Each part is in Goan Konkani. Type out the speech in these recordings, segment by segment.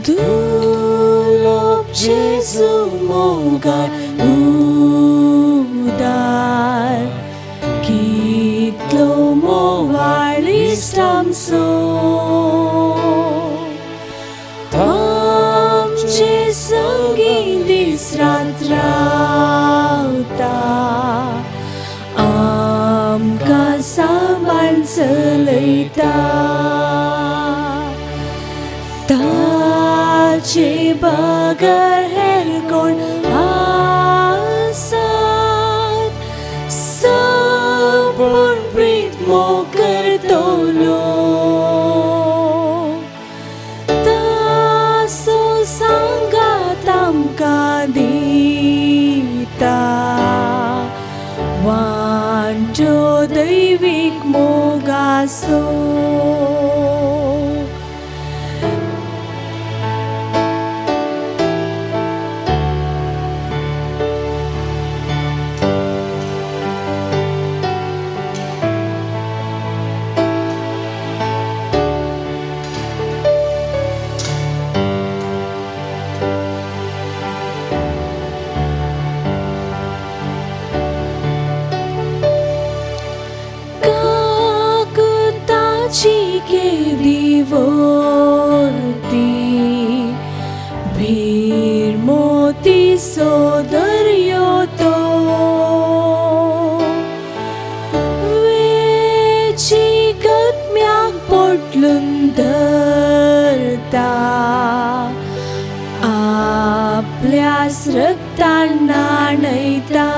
दुलोब जेजू मोगाळ उदार कितलो मोवाळ इश्ट आमचो आमचे संगी दीस रात रावता आमकां सांबाळ चलयता ताचे बगर हेर कोण आसात सपूर्ण प्रीत मोग करतलो तासो सांगात आमकां दिता वांटो दैवीक मोगासो. काकुताची केदी वरती भीर मोती सो दर्यो तो वेची गत्म्याक पोटलून धरता आपल्यास रक्तान न्हाणयता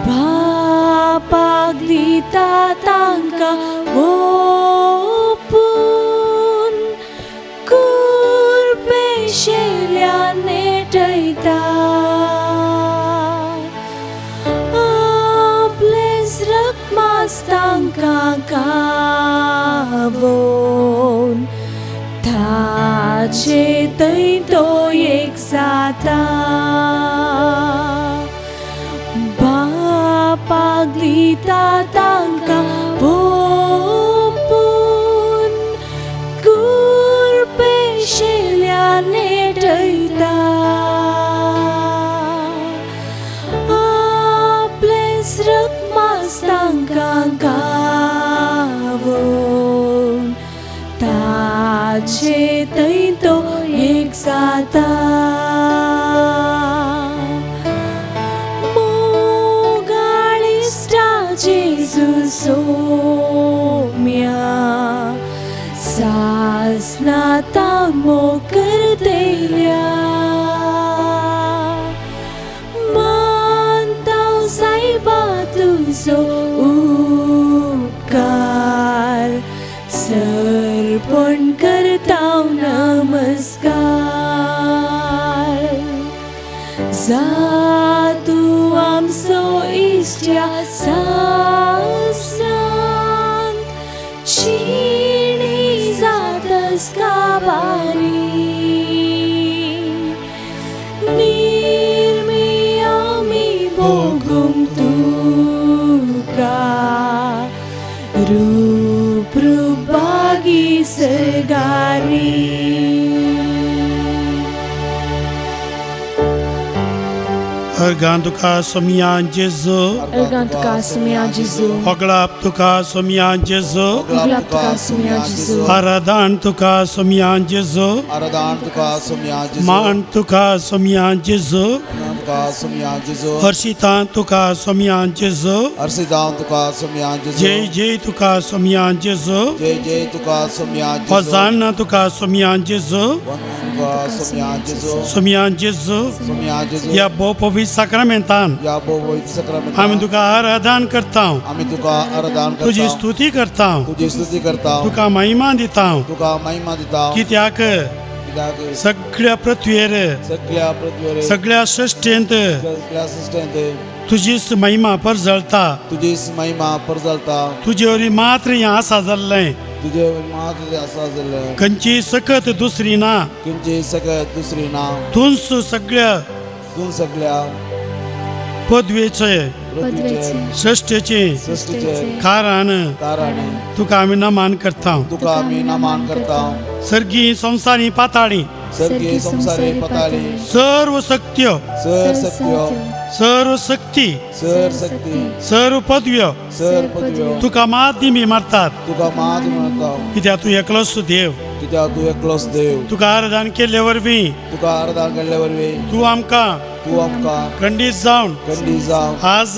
बापाक दिता तांकां ओपून कुरपेशेल्यान नेटयता आपलेच रक्मास तांकां कावोन ताचे थंय तो एक जाता बापाक दिता तांकां ओपून कुरपेशेल्यान नेटयता आपलेच रक्मास तांकां गावोन ताचे थंय तो एक जाता. मोगाळ इश्टा जेजू सोम्या सासनाता मोग करतल्या मानता सायबा तुजो उपकार सर्पण करता नमस्कार. जा तूं आमचो इश्ट ह्या सासनांत चिणी जातस काबारी निर्मी आमी भोगूंक तुका रूप रूप बागी सगारी. अर्गां तुका सोमया जेजू. अर्गां तुका सोमया जेजू. होगळाप तुका सोमया जेजू. होगळाप तुका सोमया जेजू. आराधान तुका सोमया जेजू. आराधान तुका सोमया जेजू. मान तुका सोमया जेजू. मान तुका सोमया जेजू. हर्षितान तुका सोमया जेजू. हर्षितान तुका सोमया जेजू. जय जय तुका सोमया जेजू. जय जय तुका सोमया जेजू. होजाना तुका सोमया जेजू. तुका सोमया जेजू. सोमया जेजू. सोमया जेजू. ह्या भोव पवित्र साक्रामेंतान ह्या भोव पवित्र साक्रामेंतान आमी तुका आराधन करता. आमी तुका आराधन करता. तुजी स्तुती करता. तुजी स्तुती करता. तुका महिमा दिता. तुका महिमा दिता. कित्याक कित्याक सगळ्या पृथ्वीर सगळ्या पृथ्वीर सगळ्या सृश्टींत सगळ्या सृश्टींत तुजीच महिमा परजळता. तुजीच महिमा परजळता. तुजे वरी मात्र हें आसा जाल्लें. तुजे वरी मात्र आसा जाल्लें. खंयची सकत दुसरी ना. खंयची सकत दुसरी ना. तूंच सगळ्या तूं सगळ्या पदवेचे पृथ्वीचेर सृश्टेचे सृश्टीचेर कारण कारण तुका आमी नमन करता. तुका आमी नमन करता. सर्गी संसारी पाताळी सर्गी संसारी पाताळी सर्व शक्त्यो सर सत्य सर्व शक्ती सर शक्ती सर्व पदव्यो सर पदव्यो तुका मात दिमी मारतात. तुका मात मारता. कित्याक तूं एकलोच देव. कित्याक तूं एकलोच देव. तुका आराधन केल्ले वरवीं तुका आराधन केल्ले वरवीं तूं आमकां तूं आमकां खंडीत जावन खंडीत जावन आज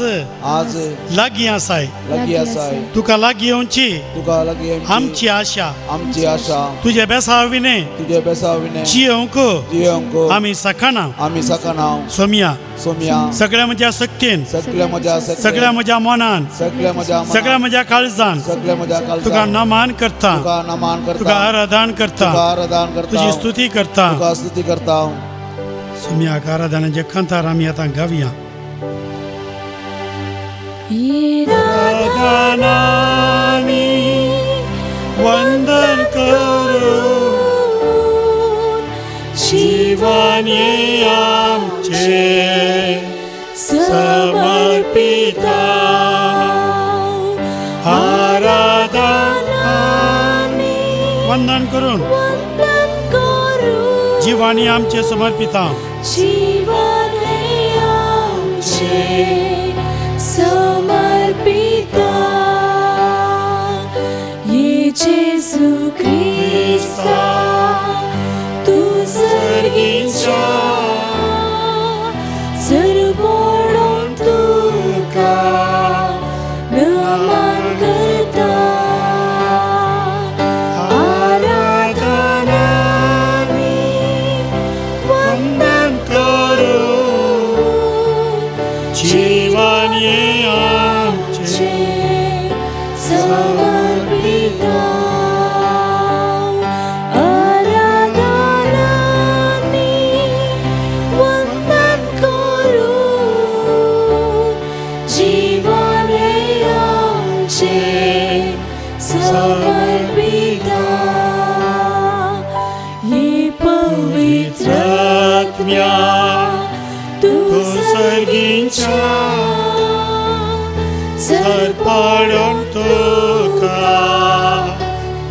आज लागीं आसाय. लागीं आसाय. तुका लागीं येवची तुका लागीं येवची आमची आशा आमची आशा तुजे बेसाव विणे तुजे बेसाव विणे जियोंक जियोंक आमी सकाना आमी सकाना. सोमिया सोमिया सगळ्या म्हज्या शक्तीन सगळ्या म्हज्या शक्तीन सगळ्या म्हज्या मनान सगळ्या म्हज्या मनान सगळ्या म्हज्या काळजान सगळ्या म्हज्या काळजान तुका नमन करता. तुका नमन करता. तुका आराधन करता. तुका आराधन करता. तुजी स्तुती करता. तुका स्तुती करता. सोमिया आराधनाचे कांतार आमी आतां गावया. आराधनानी वंदन करून जीवन आमचे समर्पिता. आराधनानी वंदन करून जीवानी आमचे समर्पिता. जीवन आमचे समर्पिता. ये जेसू क्रिस्ता तूं सर्गीच्या सरबोडोन तुका नमन करता. आराधनानी वंदन करून जीवन आमचे समर्पिता. आराधनानी वंदन करून जीवन आमचे समर्पिता. ये पवित्र आत्म्या तूं सर्गीच्या सरपडून सरपडून तुका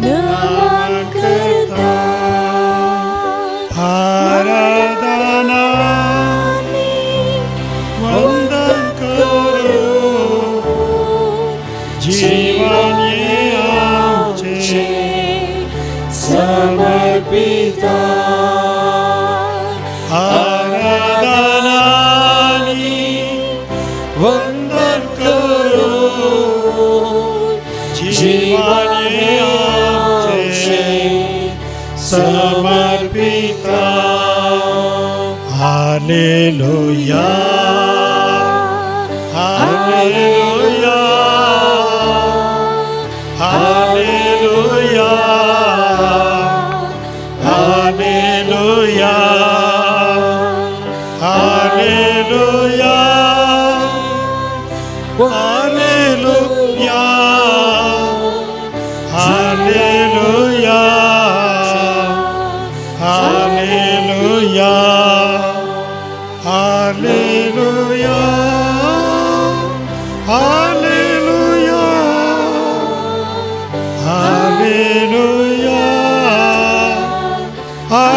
नमन करता. आराधनानी वंदन करून जीवन आमचे समर्पिता. आराधनानी वंदन करून जीवन आमचे समर्पिता. Hallelujah hallelujah hallelujah hallelujah hallelujah hallelujah hallelujah hallelujah hallelujah hallelujah hallelujah hallelujah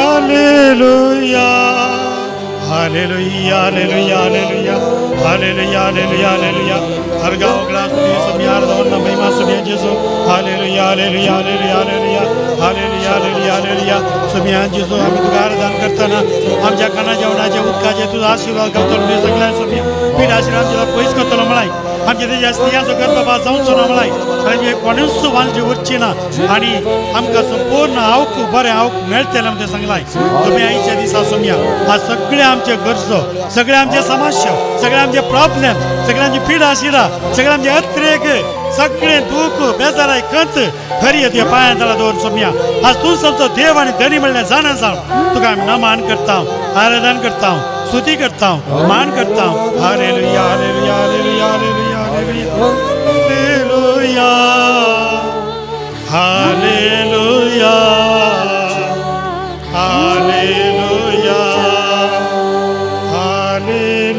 hallelujah hallelujah hallelujah hallelujah hallelujah hallelujah. हर गाँव ग्लास सुमियार दौड़ महिमा सुमिया जेसू. Hallelujah hallelujah hallelujah hallelujah hallelujah hallelujah hallelujah. सुमिया जेसू आम्ही तुका आराधन करताना आमच्या खाना जेवणाच्या उदकाचे तुझा आशीर्वाद गावतलो म्हणजे सगळ्या सुमिया पीठ आशीर्वाद तुझा पयस करतलो म्हळाय आमच्या तेच्या स्नेहाचो गर्भपात जावचो ना म्हळाय आनी कोणूच वांजली उरची ना आनी आमकां संपूर्ण आवक बरें आवक मेळटलें म्हणजे सांगलाय तुमी आयच्या दिसा सुमिया आज सगळे आमचे गरजो सगळे आमचे समस्या सगळे आमचे प्रॉब्लेम सगळे आमची पीड आशिरा सगळे आमचे अत्रेक सगळे दूख बेजाराय कंत खरी तुज्या पांयां तळा दवर सोम्या. आज तूं आमचो देव आनी धनी म्हणल्यार जाणा जावन तुका आमी नमन करता आराधन करता स्तुती करता मान करता. Hallelujah hallelujah hallelujah hallelujah hallelujah hallelujah hallelujah hallelujah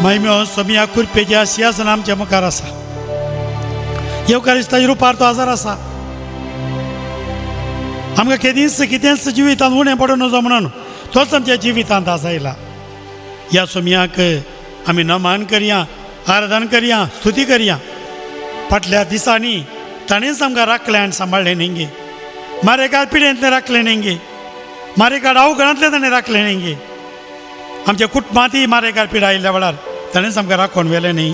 महिम्यो सोमिया कुरपेच्या सिंहासन आमच्या मुखार आसा. येवकारिस्ताच्या रुपार तो आजार आसा. आमकां केदींच कितेंच जिवितांत उणें पडूं नजो म्हणून तोच आमच्या जिवितांत आसा. ह्या सोमियाक आमी नमन करया, आराधन करया, स्तुती करया. फाटल्या दिसांनी ताणेंच आमकां राखलें आनी सांबाळ्ळें न्ही. मारेकार पिडेंतलें राखलें न्ही, मारेकार अवघडांतलें ताणें राखलें न्ही. आमच्या कुटुंबांतय मारेकार पिडा आयिल्ल्या वेळार ताणेंच आमकां राखून व्हेलें न्ही.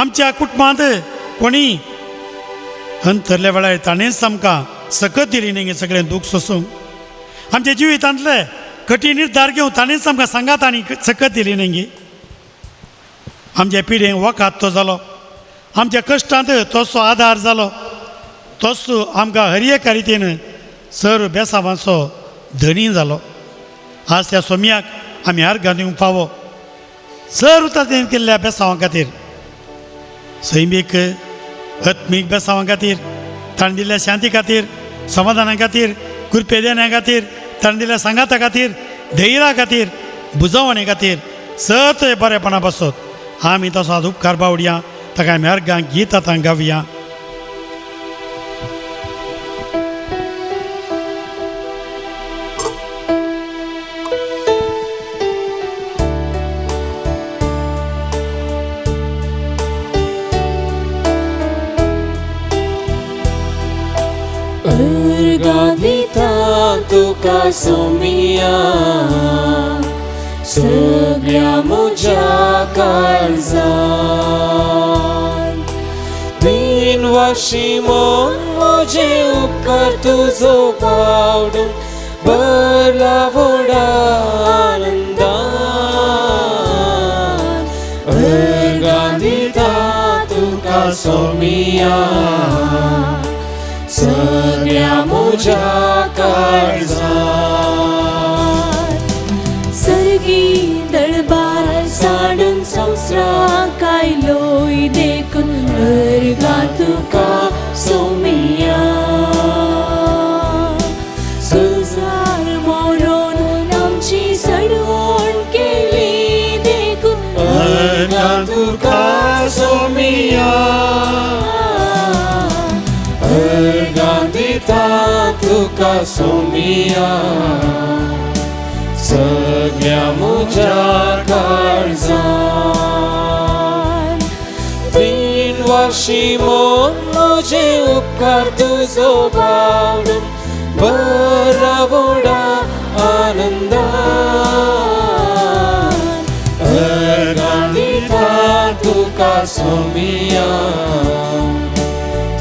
आमच्या कुटुंबांत कोणी अंतरल्या वेळार ताणेंच आमकां सकत दिली न्ही सगळें दूख सोसूंक. आमच्या जिवितांतले कठीण निर्धार घेवन ताणेंच आमकां सांगात आनी सकत दिली न्ही. आमच्या पिडेंक वखात तो जालो, आमच्या कश्टांत तसो आदार जालो, तसो आमकां हर एका रितीन सर बेसावांचो धनी जालो. आज त्या सोम्याक आमी अर्घां दिवंक फावो सर उतर केल्ल्या बेसांवां खातीर, सैमीक आत्मीक बेसांवां खातीर, ताणें दिल्ल्या शांती खातीर, समाधाना खातीर, कृपे देण्या खातीर, ताणें दिल्ल्या सांगाता खातीर, धैर्या खातीर, बुजवणे खातीर, सत बरेपणा बसत आमी तसो आज उपकार बावडया. ताका आमी अर्घां गीत आतां गावया. अर्गां तुका सोमिया सगळ्या म्हज्या काळजान, तीन वर्शी मन म्हजे उपकार तुजो पावडून भरला व्हडा आनंदान. अर्गां दिता तुका सोमिया सगळ्या म्हज्या काळजान. सर्गी दळबार साडून संवसाराक आयलोय देखून अर्गां तुका सोमिया. संवसार मोरोन आमची सडवण केली देखून अर्गां तुका सोमिया. अर्गां दिता तुका सोमिया सगळ्या म्हज्या काळजान. तीन वर्शी मन म्हजे उपकार तुजो बावडून बरा व्हडा आनंदान. अर्गां दिता तुका सोमिया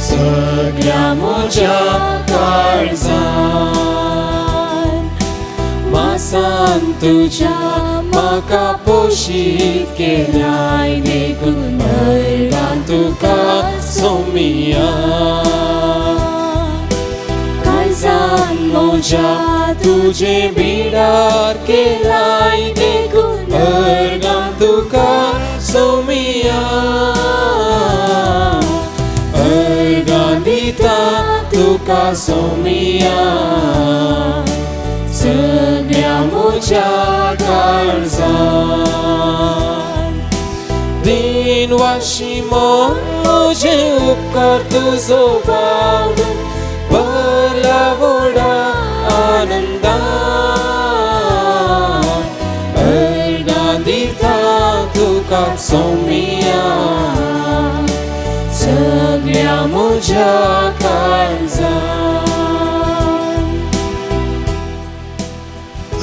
सगळ्या म्हज्या काळजान. मासान तुज्या म्हाका पोशीत केल्याय देखून अर्गां तुका सोमिया. काळजान म्हज्या तुजें बिडार केलाय देखून अर्गां तुका सोमिया. अर्गां दिता तुका सोमिया सगळ्या म्हज्या काळजान. दिन वाशी मन म्हजे उपकार तुजो पावडून भरला व्हडा आनंदान. अर्गां दिता तुका सोमिया सगळ्या म्हज्या काळजान.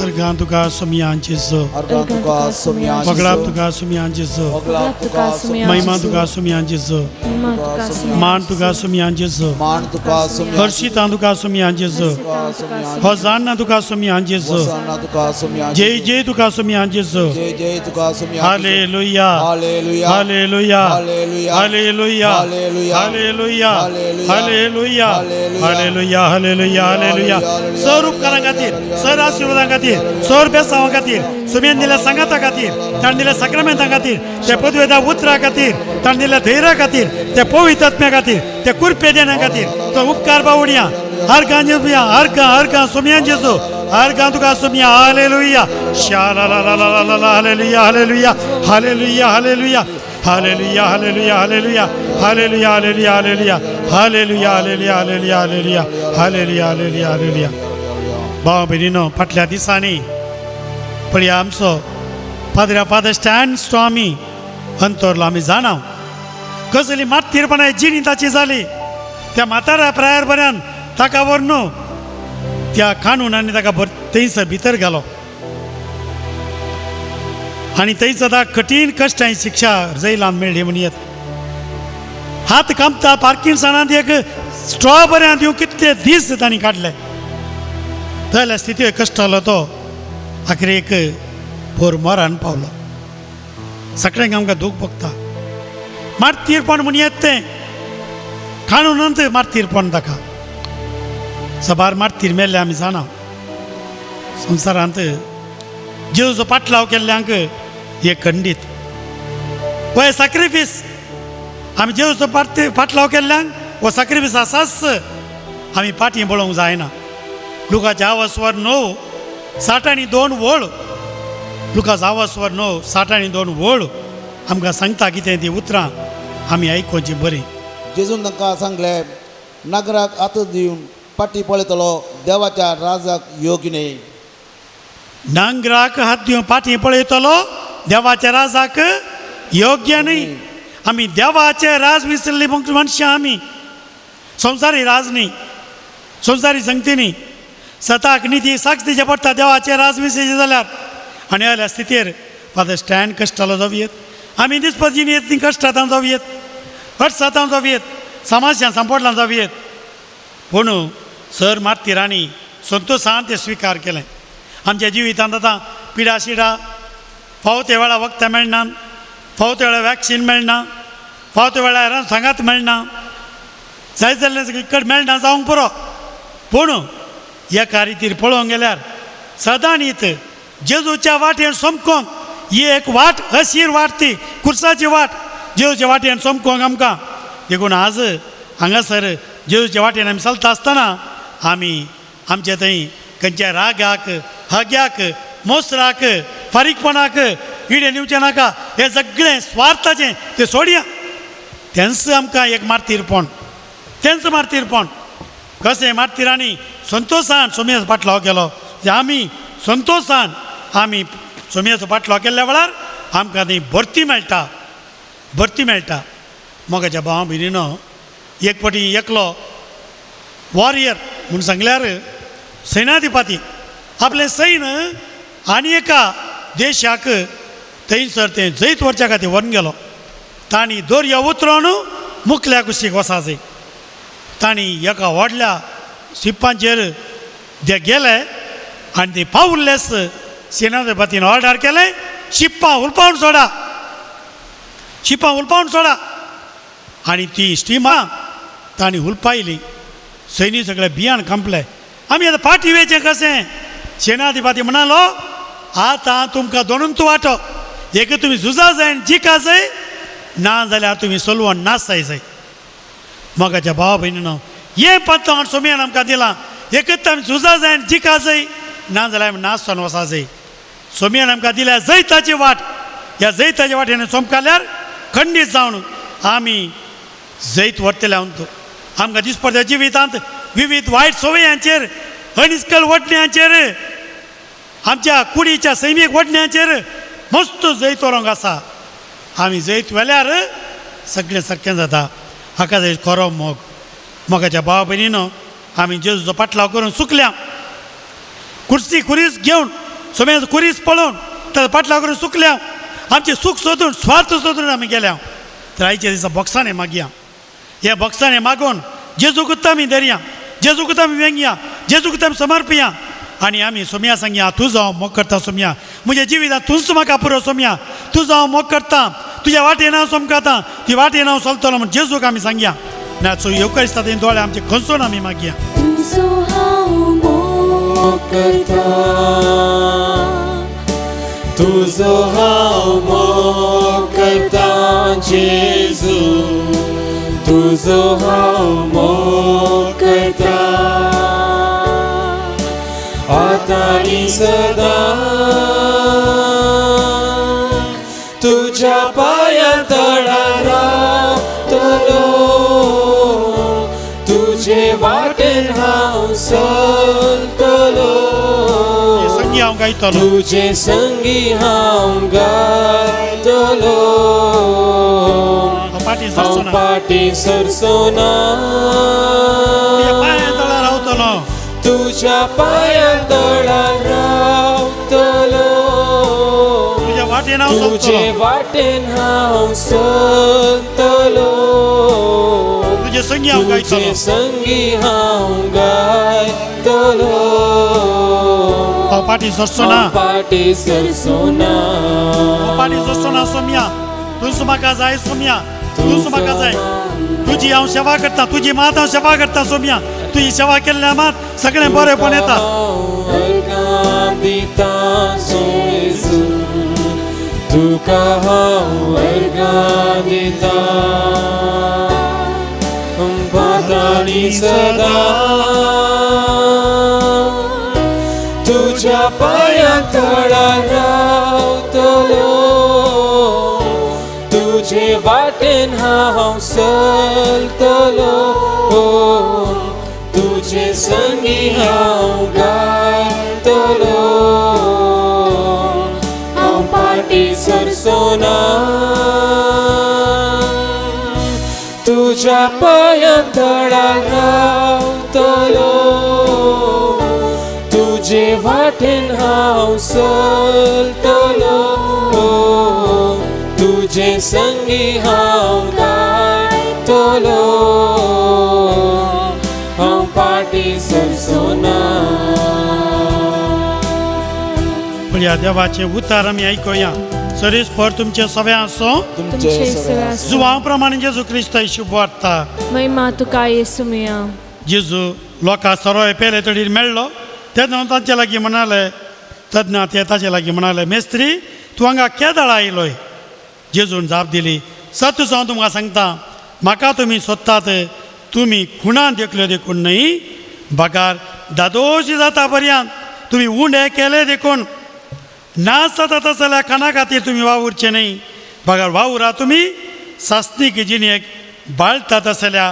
अर्घां तुका सोमियांची सो, अर्गां तुका सोमिया, वगळाप तुका सोमियांची सो, वगळाप तुका सोमिया, महिमा तुका सोमियांची सो, मान तुका सोमियांची सो, मान तुका सोमिया, हर्षितां तुका सोमियांची सो, होजाना तुका सोमियांची सो, होसाना तुका सोमिया, जय जय तुका सोमियांची सो. जय जय तुका सोमिया. Hallelujah, hallelujah, hallelujah, hallelujah, hallelujah, hallelujah, hallelujah, hallelujah, hallelujah, hallelujah, hallelujah, hallelujah. Sir उपकारां खातीर, सर आशिर्वादां खातीर, सर बेसांवां खातीर, सुमेन दिल्या सांगाता खातीर, ताणें दिल्या साक्रामेंता खातीर, त्या पदवेदा उतरा खातीर, ताणें दिल्या धैर्या खातीर, त्या पवित्र आत्म्या खातीर, त्या कुरपे देण्या खातीर तो उपकार बावडया. अर्गां जेजुया, अर्गां अर्गां सोमयान जेजू, अर्गां तुका सोमया हालेलुया शाला ला ला ला ला ला hallelujah hallelujah hallelujah hallelujah hallelujah hallelujah hallelujah hallelujah hallelujah hallelujah hallelujah hallelujah hallelujah hallelujah hallelujah hallelujah hallelujah. भाव भयणीनो फाटल्या दिसांनी पळया आमचो पाद्र्या फादर स्टॅन स्वामी अंतरलो आमी जाणा कसली मातथीरपणा जिणी ताची जाली त्या म्हाताऱ्या प्रायर बऱ्यान ताका व्हरून त्या कानूनांनी ताका थंयसर भितर घालो आनी थंयसर ताका कठीण कश्टांची शिक्षा जैलान मेळ्ळी म्हण येत हात कामता पार्किन्सनांत एक स्ट्रॉबऱ्यांत दिवं कितले दीस तांणी काडले जाल्यार स्थिती कश्ट जालो तो आखरेक पोर मरण पावलो. सगळ्यांक आमकां दूख भोगता मार्तीरपण म्हूण येत तें काणून मार्तीरपण ताका सबार मार्तीर मेल्ले आमी जाणा संवसारांत जेजूचो पाटलाव केल्ल्यांक एक खंडीत हो सॅक्रिफीस आमी जेजूचो पाटलाव केल्ल्यांक हो सॅक्रिफीस आसाच आमी पाटी पळोवंक जायना. लुकाच्या आवसवर 9 62 वळ लुकास आवसवर 9 62 वळ आमकां सांगता कितें ती उतरां आमी आयकुची बरीं. जेजून तांकां सांगलें नागराक हात दिवन पाटी पळयतलो देवाच्या राजाक योग्य न्हय. नांगराक हात दिवन पाटी पळयतलो देवाच्या राजाक योग्य न्हय. आमी देवाचे राज विसरली मनशां आमी संवसारी राज न्ही संवसारी संगती न्ही सताक निती साक्ष दिवचें पडटा देवाचे राज विसरचे जाल्यार. आनी जाल्यार स्थितीर फादर स्टँड कश्टालो जावं येत आमी दिसपा जिणेंत कश्टांत जावं येत अडसातां जावं येत समाजान सांपडलां जावं येत पूण सर मार्तीरांनी संतोशान तें स्विकार केलें. आमच्या जिवितांत आतां पिडा शिडा फावो त्या वेळार वखदां मेळना फावो त्या वेळार वॅक्सीन मेळना फावो त्या वेळार सांगात मेळना जाय जाल्लें सगळी मेळना जावंक पुरो पूण एका रितीर पळोवंक गेल्यार सदांनीत जेजूच्या वाटेन सोमकोंक ही एक वाट अशीर वाट ती कुर्साची वाट जेजूच्या वाटेन सोमकोंक आमकां देखून आज हांगासर जेजूच्या वाटेन आमी चलता आसतना आमी आमचे थंय खंयच्या रागाक हग्याक मोसराक फारीकपणाक इडे दिवचें नाका हें सगळें स्वार्थाचें तें सोडया. तेंच आमकां एक मार्तीरपण तेंच मार्तीरपण कशें मार्तीरांनी संतोशान सोमयाचो पाटलाव केलो आमी संतोशान आमी सोमयाचो पाटलाव केल्ल्या वेळार आमकां ती भरती मेळटा भरती मेळटा. मोगाच्या भाव भयणीनो एक फावटी एकलो वॉरियर म्हूण सांगल्यार सैनाधिपती आपलें सैन आनी एका देशाक थंयसर तें जैत व्हरच्या खातीर व्हरून गेलो. तांणी दर्या उतरोन मुखल्या कुशीक वचाचें तांणी एका व्हडल्या शिपांचेर ते गेले आनी ते पावुल्लेच सेनाधिपतीन ऑर्डर केलें शिपां उलपावन सोडा शिपां उलपावन सोडा आनी ती स्टिमां तांणी हुलपायली. सैनी सगळे बियाण कांपले. आमी आतां फाटी वेचें कशें सेनाधिपती म्हणालो आतां तुमकां दोनूच वांटो एक तुमी झुजा जाय आनी जिका जाय ना जाल्यार तुमी सोलवण नासाय जाय. मोगाच्या भावा भयणीनो हें पत्तो सोमयान आमकां दिलां एकच आमी झुजा जाय आनी जिका जाय ना जाल्यार आमी नाचून वचा जाय. सोमयान आमकां दिल्या जैताची वाट ह्या जैताच्या वाटेन सोमकाल्यार खंडीत जावन आमी जैत व्हरतले आमकां आमकां दिसपडटा जिवितांत विविध वायट संवयांचेर अनिस्कल वडण्यांचेर आमच्या कुडीच्या सैमीक वडण्यांचेर मस्त जैत व्हरूंक आसा. आमी जैत व्हेल्यार सगळें सारकें जाता. हाका जाय खरो मोग. मोगाच्या भावा भयणीनो आमी जेजूचो पाटलाव करून सुकल्या कुर्सी खुरीस घेवन सोम्याचो खुरीस पळोवन ताचो पाटलाव करून सुकल्या आमचें सूख सोदून स्वार्थ सोदून आमी गेल्या. तर आयच्या दिसा बॉक्सांनी मागया ह्या बॉक्सांनी मागून जेजूकूच आमी धरया जेजूकूच आमी वेंगया जेजूकूच आमी समर्पया आनी आमी सोमया सांगया तुजो हांव मोग करता सोमया म्हज्या जिवितांत तूंच म्हाका पुरो सोमया तुजो हांव मोग करता तुज्या वाटेन हांव सोमकाता ती वाटेन हांव चलतलो म्हूण जेजूक आमी सांगया. ना सो येवकार तें दोळे आमचे खंसून आमी मागया. तुजो हांव मोग करता तुजो हांव मोग करता जेजू तुजो हांव मोग करता आतां आनी सदां तुज्या पांयां तळा रावतलो तुजे वाटेन हांव चलतलो संगी हांव गायतलो तुजे संगी हांव गायतलो फाटी हांव सरचो ना फाटी सरचो ना तुज्या पांयां तळा रावतलो तुज्या पांयां तळा रावतलो तुज्या वाटेन हांव तुजे चलतलो वाटेन हांव चलतलो तुजे संगी हांव तुजे गायतलो संगी हांव गायतलो हांव फाटी सरचो ना हांव फाटी सरचो ना हांव फाटी सरचो ना सोम्या तूं म्हाका जाय सोम्या तूं म्हाका जाय तुजी हांव सेवा करता तुजी मात हांव सेवा करता सोम्या तुजी सेवा केल्ल्या मात सगळें बरेंपण येता अर्गां दिता जेजू तुका हांव अर्गां दिता आनी सदां तुज्या पांयां तळा रावतलो तुजे वाटेन हांव चलतलो तुजे संगी हांव गायतलो हांव फाटी सरचो ना तुज्या पांयां तळा रावतलो तुजे वाटेन हांव चलतलो तुजे संगी हांव गायतलो हांव फाटी सरचो ना. पळया देवाचें उतार आमी आयकुया. सरीस पर तुमचे सगळे आसूं तुमचे सगळे आसूं. जुवां प्रमाणे जेजू क्रिस्त शुभ वार्ता. महिमा तुका येसुमिया. जेजू लोकां सरोय पेले तडीर मेळ्ळो तेन्ना तांचे लागीं म्हणाले तेन्ना ते ताचे लागीं म्हणाले मेस्त्री तूं हांगा केदळ आयलोय. जेजून जाप दिली सत हांव तुमकां सांगता म्हाका तुमी सोदतात तुमी खुणां देखल्यो देखून न्हय बगार दादोशी जाता पर्यंत तुमी उंडे केले देखून नाच जाता तसो जाल्यार खाणा खातीर तुमी वावुरचे न्हय बगार वावुरा तुमी सासणीक जिणेक बाळटा तसल्या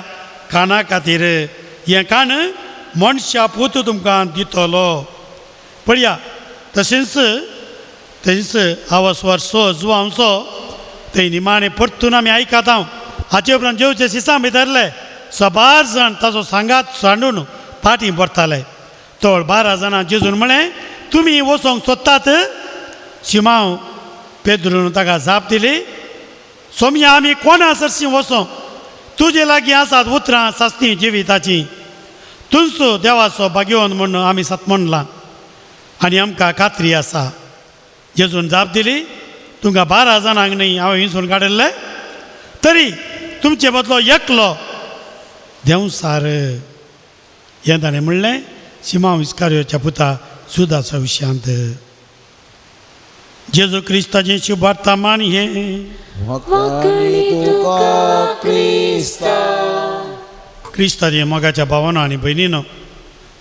खाणा खातीर हें खाण मनशा पूत तुमकां दितलो. पळया तशेंच तशेंच आवस वर सो जुवांचो थंय निमाणें परतून आमी आयकता हांव. हाचे उपरांत जेवचे सिसां भितरले सबार जाण ताचो सांगात सांडून फाटीं परताले. तोळ 12 जाणां जेजून म्हळें तुमी वचोंक सोदतात. शिमांव पेद्रून ताका जाप दिली सोमया आमी कोणा सरशीं वचों तुजे लागीं आसात उतरां सासणी जिविताची तुमचो देवाचो भाग्यवन म्हूण आमी सत म्हणलां आनी आमकां खात्री आसा. जेजून जाप दिली तुमकां 12 जाणांक न्हय हांवें विंचून काडिल्लें तरी तुमचे बदलो एकलो देंवसार. हें ताणें म्हणलें शिमांव इस्कारियोच्या पुता जुदाच्या विशयांत. जेजू क्रिस्ताचें शुभार्ता मान हें. वाकणी तुका क्रिस्ता. क्रिस्ताचे मोगाच्या भावानो आनी भयणीनो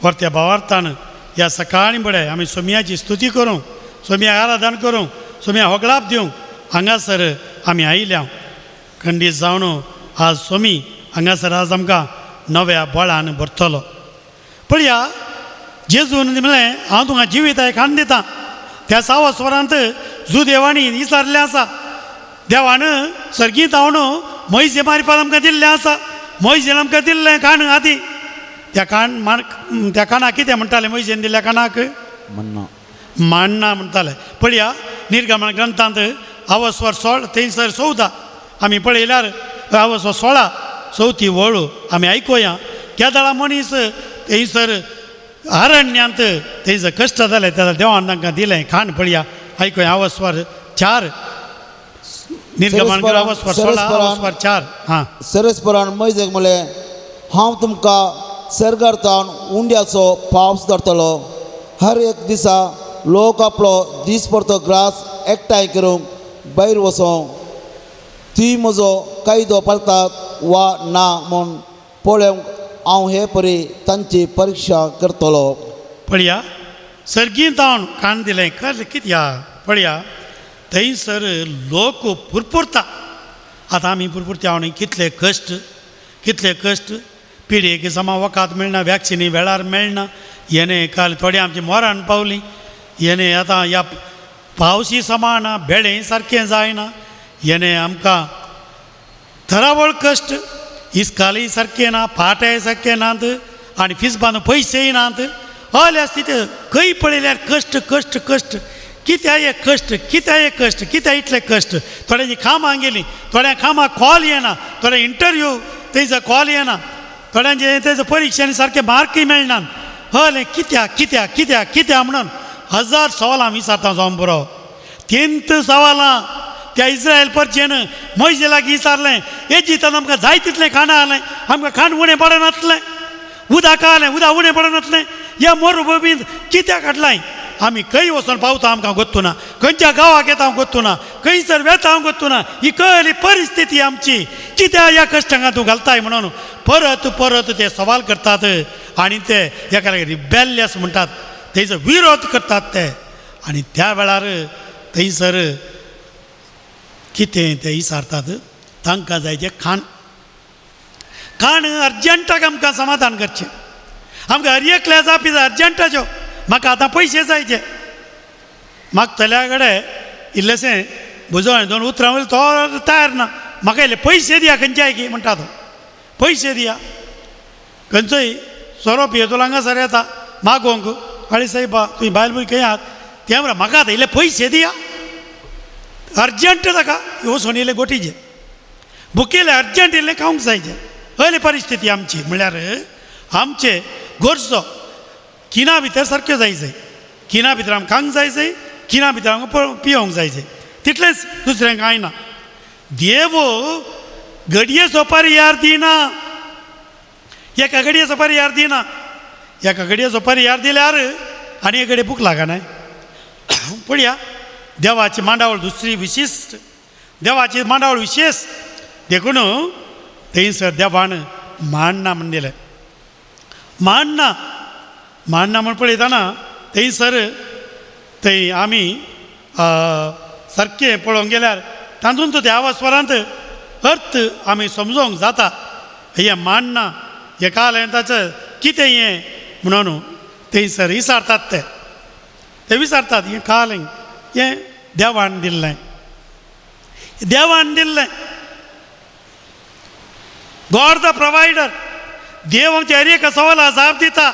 वरत्या भावार्थान ह्या सकाळीं बरें आमी सोमयाची स्तुती करूं सोमया आराधन करूं सोमया होगळाप दिवं हांगासर आमी आयल्या. खंडीत जावन आज सोमी हांगासर आज आमकां नव्या बळान भरतलो. पळया जेजून म्हणलें हांव तुमकां जिवीत खाण दितां. त्या सावस वरांत जुदेवांनी विचारलें आसा देवान सर्गीत हांव म्हयसे मारिपाद आमकां दिल्लें आसा म्हयसेन आमकां दिल्लें खाण आदी त्या खाण त्या खाणाक कितें म्हणटाले म्हयसेन दिल्ल्या खाणाक मन्ना माण्णा म्हणटाले. पळया निर्गमन ग्रंथांत आवसवर 16 थंयसर 14 आमी पळयल्यार आवसवर 16 चवथी वळ आमी आयकुया. केदळा मनीस थंयसर अरण्यांत थंयसर कश्ट जाले तेन्ना देवान तांकां दिलें खाण. पळया आयकुया आवसवर 4 निर्गमन आवसवर 16 आवसवर 4. हां सरस्परान मैजेक म्हणलें हांव तुमकां सर्गार तावन उंड्याचो पावस धरतलो. हर एक दिसा लोक आपलो दीस परतो ग्रास एकठांय करूंक भायर वचों ती म्हजो कायदो पाळटात वा ना म्हूण पळोवंक हांव हे परी तांची परिक्षा करतलो. पळया सर्गीं जावन कान दिलें कळ्ळें कित्या पळया थंयसर लोक पुरपुरता. आतां आमी पुरपुरता न्ही, कितले कश्ट कितले कश्ट, पिडयेक समा वखद मेळना, वॅक्सिनी वेळार मेळना. येणे काल थोडे आमची मोरान पावली. येणे आतां ह्या पावसी समा ना, बेळें सारकें जायना. येणे आमकां थरावळ कश्ट, इस्कालय सारकें ना, पाटय सारकें नात आनी फीस बांदून पयशेय नात. हय आसता ते खंय पळयल्यार कश्ट कश्ट कश्ट. कित्याक हे कश्ट, कित्याक हे कश्ट, कित्याक इतले कश्ट. थोड्यांची कामां गेलीं, थोड्या कामाक कॉल येना, थोड्या इंटरव्यू थंयसर कॉल येना, थोड्यांचे थंयसर परिक्षेनी सारके मार्कय मेळनात. हय कित्याक कित्याक कित्याक कित्याक म्हणून हजार सवालां विचारता जावन पुरो. तीन सवालां त्या इस्रायल परचेन मोयजे लागीं विचारलें, एजिप्तांत आमकां जाय तितलें खाणां आसलें, आमकां खाण उणें पडनासलें, उदक आसलें, उदक उणें पडनासलें, ह्या मरुभुमींत कित्याक हाडलाय? आमी खंय वचोन पावता आमकां गोत्तुना, खंयच्या गांवाक येता हांव गोत्तुना, खंयसर वेता हांव गोत्तुना. ही कसली परिस्थिती आमची, कित्याक ह्या कश्टांक तूं घालताय म्हणून परत परत ते सवाल करतात आनी ते एका रिबेल्यस म्हणटात, थंयसर विरोध करतात ते. आनी त्या वेळार थंयसर कितें ते विचारतात, तांकां जाय तें खाण. खाण अर्जंटाक आमकां समाधान करचें, आमकां हर एकल्या जापी जाय अर्जंटाच्यो. म्हाका आतां पयशे जाय ते मागतल्या कडेन इल्लेशें बुजवण दोन उतरां वयलें तो तयार ना. म्हाका इल्ले पयशे दिया खंयच्याय की म्हणटा तो, पयशे दिया. खंयचोय सोरो पियेतलो हांगासर येता मागोवंक, आनी सायबा तुमी बायल भुरगीं खंय आहात? ते म्हणटा म्हाका आतां इल्ले पयशे दिया अर्जंट. ताका वचून इल्ले गोटीचे भुकेले अर्जंट इल्लें खावंक जायचें. हयली परिस्थिती आमची. म्हणल्यार आमचे गरजो किना भितर सारक्यो जाय जाय, किना भितर आमकां खावंक जाय जाय, किना भितर आमकां पिवंक जाय जाय, तितलेंच, दुसरें कांय ना. देव घडये परिहार दिना, एका घडयेचो परिहार दिना. एका घडयेचो परिहार दिल्यार आनी एक घडये भूक लागना. पळया देवाची मांडावळ दुसरी विशिश्ट, देवाची मांडावळ विशेश. देखून थंयसर देवान मांडना म्हण दिलें. मांडना मांडना म्हण पळयतना थंयसर थंय आमी सारकें पळोवंक गेल्यार तातूंत त्या स्वरांत अर्थ आमी समजोंक जाता. हें मांडना हें काल ताचें कितें हें म्हणून थंयसर विचारतात ते, ते विचारतात हें काल हें देवान दिल्लें, देवान दिल्लें. गॉड the provider. देव आमच्या हर एका सवाला जाप दिता,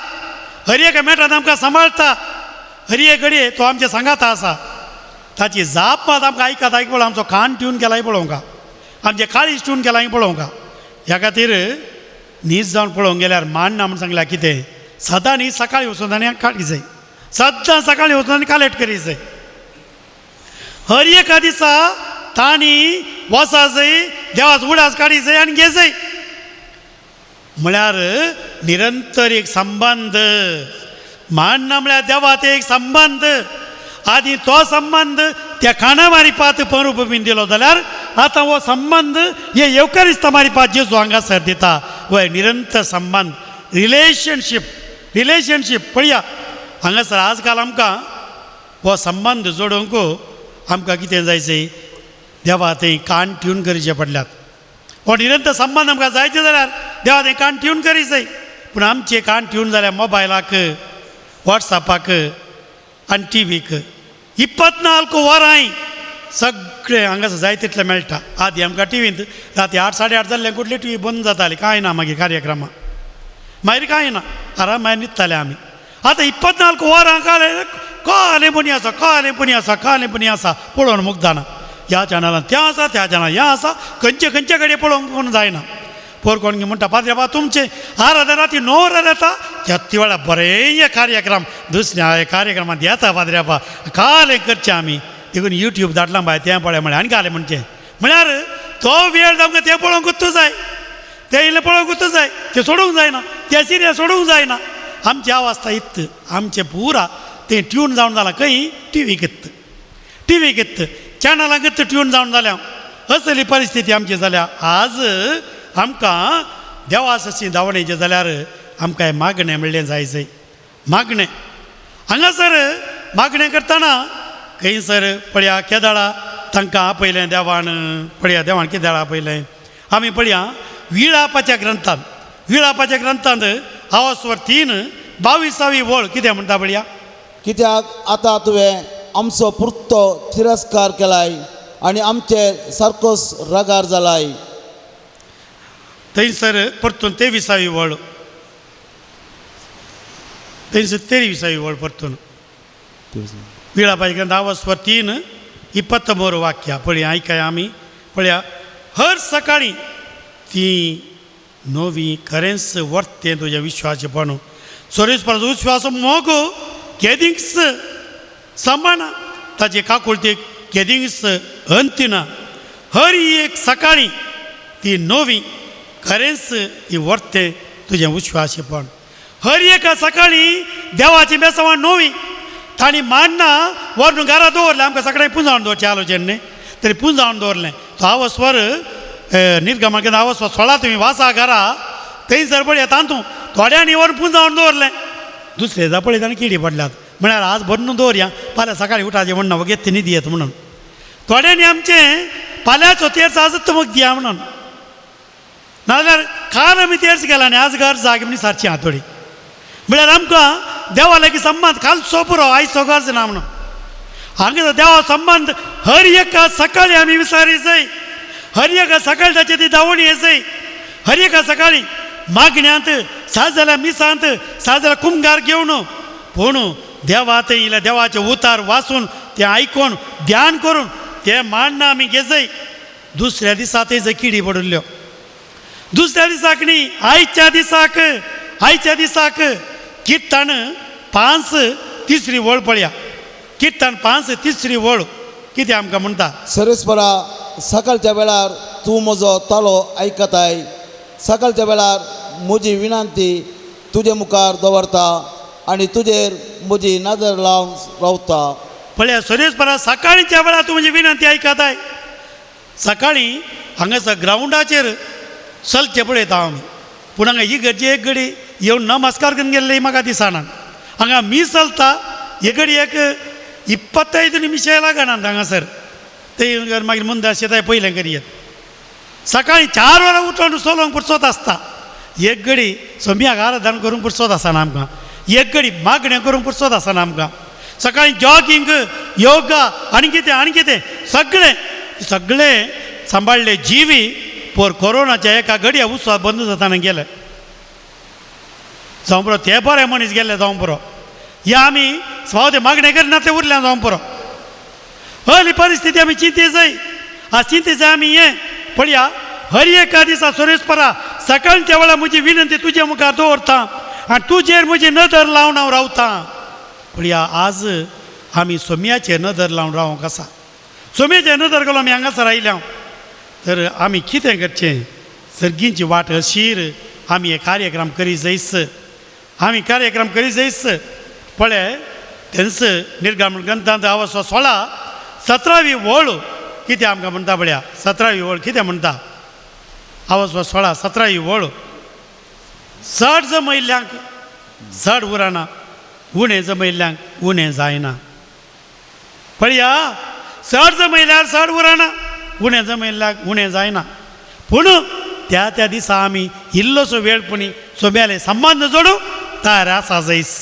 हर एका मेटान आमकां सांबाळटा, हर एक घडये तो आमच्या सांगाता आसा. ताची जाप मात आमकां आयकत आयक पळोवंक, आमचो कान ट्यून केलाय पळोवंक, आमचें काळीज ट्यून केलाय पळोवंक. ह्या खातीर न्हीद जावन पळोवंक गेल्यार मांडना म्हूण सांगल्यार कितें, सदां न्ही सकाळीं वचून आनी काडीक जाय, सदां सकाळीं वचून आनी कालेट करीक जाय. हर एका दिसा तांणी वचा जाय, देवाचो उडास काडी जाय आनी घे जाय. म्हळ्यार निरंतर एक संबंद. मांडना म्हळ्यार देवा ते एक संबंद. आदी तो संबंद त्या खाणा मारिपात परुप दिलो जाल्यार आतां हो संबंद हे येवकारिस्ता मारिपात जेजू हांगासर दिता. वय निरंतर संबंद, रिलेशनशीप. रिलेशनशीप पळया हांगासर आजकाल आमकां हो संबंद जोडूंक आमकां कितें जाय जाय, देवा थंय कान ट्यून करचे पडल्यात. हो निरंतर संबंद आमकां जायते जाल्यार देवा थंय कान ट्यून करी जाय. पूण आमचे कान ट्यून जाल्यार मोबायलाक, वॉट्सॅपाक आनी टिवीक 24 वरांय सगळें हांगासर जाय तितलें मेळटा. आदी आमकां टिवींत राती 8 साडे 8 जाल्ले कुठली टिवी बंद जाताली, कांय ना मागीर कार्यक्रमां, मागीर कांय ना, आराम मागीर न्हिदताले आमी. आतां 24 वरां कालें कालें पुणी आसा, कालें पुणी आसा, कालें पुणी आसा, पळोवन मुगदाना. ह्या चॅनलान त्या आसा, त्या चॅनलान ह्या आसा, खंयचे खंयचे कडेन पळोवंक कोण जायना. पोर कोण म्हणटा पाद्रे बा तुमचें आराधना राती 9 वरां येता, त्या वेळार बरें कार्यक्रम दुसऱ्या कार्यक्रमांत येता पाद्रे बा, कालें करचें आमी. देखून युट्यूब धाडलां बाय तें पळय म्हळें आनी कालें म्हणचें म्हळ्यार तो वेळ आमकां तें पळोवंकूच जाय, तें इल्लें पळोवंकूच जाय, तें सोडूंक जायना, तें सिरियल सोडूंक जायना. आमची अवस्था इत्त, आमचें पुरा तें ट्यून जावन जालां खंय टिवीक येत, टिवीक येत, चॅनलांक येत ट्यून जावन जाल्या. असली परिस्थिती आमची जाल्या. आज आमकां देवा सशी धांवणेचें जाल्यार आमकां मागणें म्हणलें जाय जाय मागणें. हांगासर मागणें करतना खंयसर पळया केदाळा तांकां आपयलें देवान. पळया देवान केदाळा आपयलें. आमी पळया विळापाच्या ग्रंथांत, विळापाच्या ग्रंथांत आवासवर 3:22 वळ कितें म्हणटा पळया. कित्याक आतां तुवें आमचो पुरतो तिरस्कार केलाय आनी आमचे सारकोच रागार जालाय. थंयसर परतून 23 वळ, थंयसर 23 वळ परतून विळापाच्या ग्रंथ आवासवर 3:23 वाक्य पळया. आयकया आमी पळया. हर सकाळी ती नवी खरेंच वर्तें तुज्या विश्वाचेपण सोरेसपराचो विश्वास मोग केदींच सांबाळना, ताचे काकुळतीक केदींच अंतिना. हर एक सकाळी ती नवी खरेंच ती वर्तें तुजें विश्वासेपण. हर एका सकाळी देवाची बेसांवां नवी तांणी मांडना व्हरून घरा दवरलें. आमकां सगळें पुंजावन दवरचें आलोचन न्ही, तरी पुंजावन दवरलें. तो आवस्वर निर्गमन केन्ना आवस्वर 16 तुमी वासा घरा थंयसर पळया तातूंत थोड्यांनी व्हरून पुंजावन दवरलें. दुसरे दिसा पळयता आनी किडी पडल्यात म्हळ्यार आज भरून दवरया, फाल्यां सकाळीं उठाचें म्हणना वगेत न्हिद येत म्हणून. थोड्यांनी आमचें फाल्यांचो तेर्स आज तुमकां दिया म्हणून, नाजाल्यार काल आमी तेर्स गेला आनी आज घर जागे म्हणून सारची आहा थोडी. म्हळ्यार आमकां देवा लागीं संबंद कालचो पुरो आयचो गरज ना म्हणून. हांगा देवा संबंद हर एका सकाळी आमी विसारी जाय. हर एका सकाळी ताची ती दावणी येसय. हर एका सकाळी मागण्यांत सात जाल्यार मिसांत सात जाल्यार कुमगार घेवन पूण देवा थंय इल्ले देवाचे उतार वाचून तें आयकून ध्यान करून तें मांडणा आमी घेजय. दुसऱ्या दिसा थंय किडी पडिल्ल्यो. दुसऱ्या दिसाक न्ही, आयच्या दिसाक, आयच्या दिसाक किर्तन 5:3 वळ पळया. किर्तन 5:3 वळ कितें आमकां म्हणटा. सरेसपरा सकाळच्या वेळार तूं म्हजो तालो आयकताय, सकाळच्या वेळार म्हजी विनंती तुजे मुखार दवरता आनी तुजेर म्हजी नदर लावन रावता. पळया सरेसपरा सकाळीच्या वेळार तूं म्हजी विनंती आयकताय. सकाळीं हांगासर ग्रावंडाचेर चलचें पळयता आमी, पूण हांगा ही गरजे एक घडी येवन नमस्कार करून गेल्ले म्हाका दिसना. हांगा मी चलता हे घडी एक 25 निमिशे लागना हांगासर ते मागीर मुंदा शेताय पयलें करयेत. सकाळीं 4 वरां उठून चलोवंक पुरसोत आसता. एक घडी सोम्याक आराधन करूंक पुरसोत आसना आमकां, एक घडी मागणें करूंक पुरसोत आसना आमकां. सकाळीं जॉगिंग, योगा आनी कितें आनी कितें सगळें सगळें सांबाळ्ळे जिवी पोर कोरोनाच्या एका घडया उत्सव बंद जाताना गेले जावं पुरो. ते बरे मनीस गेल्ले जावं पुरो. ह्या आमी स्वाव मागणें करना ते उरल्या जावं पुरो. हली परिस्थिती आमी चिंती जाय. आज चिंती जाय आमी हें पळया. हर एका दिसा सुरेशपरा सकाळच्या वेळार म्हजी विनंती तुजे मुखार दवरता आनी तुजेर म्हजी नदर लावन हांव रावता. पळया आज आमी सोम्याचेर नदर लावन रावंक आसा. सोम्याचेर नदर घालून आमी हांगासर आयल्या तर आमी कितें करचें. सर्गींची वाट अशीर आमी हे कार्यक्रम करी जायस, आमी कार्यक्रम करी जायस. पळय तेंच निर्गमन ग्रंथांत आवाज 16:17 वळ कितें आमकां म्हणटा पळया. 17 वळ कितें म्हणटा. आवाज 16:17 वळ. चड जमयल्ल्यांक चड उरना, उणें जमयल्ल्यांक उणें जायना. पळया चड जमयल्यार चड उरना, उणें जमयल्ल्याक उणें जायना. पूण त्या त्या दिसा आमी इल्लोसो वेळ पुणी सोम्याले संबंद जोडू तयार आसा जायस.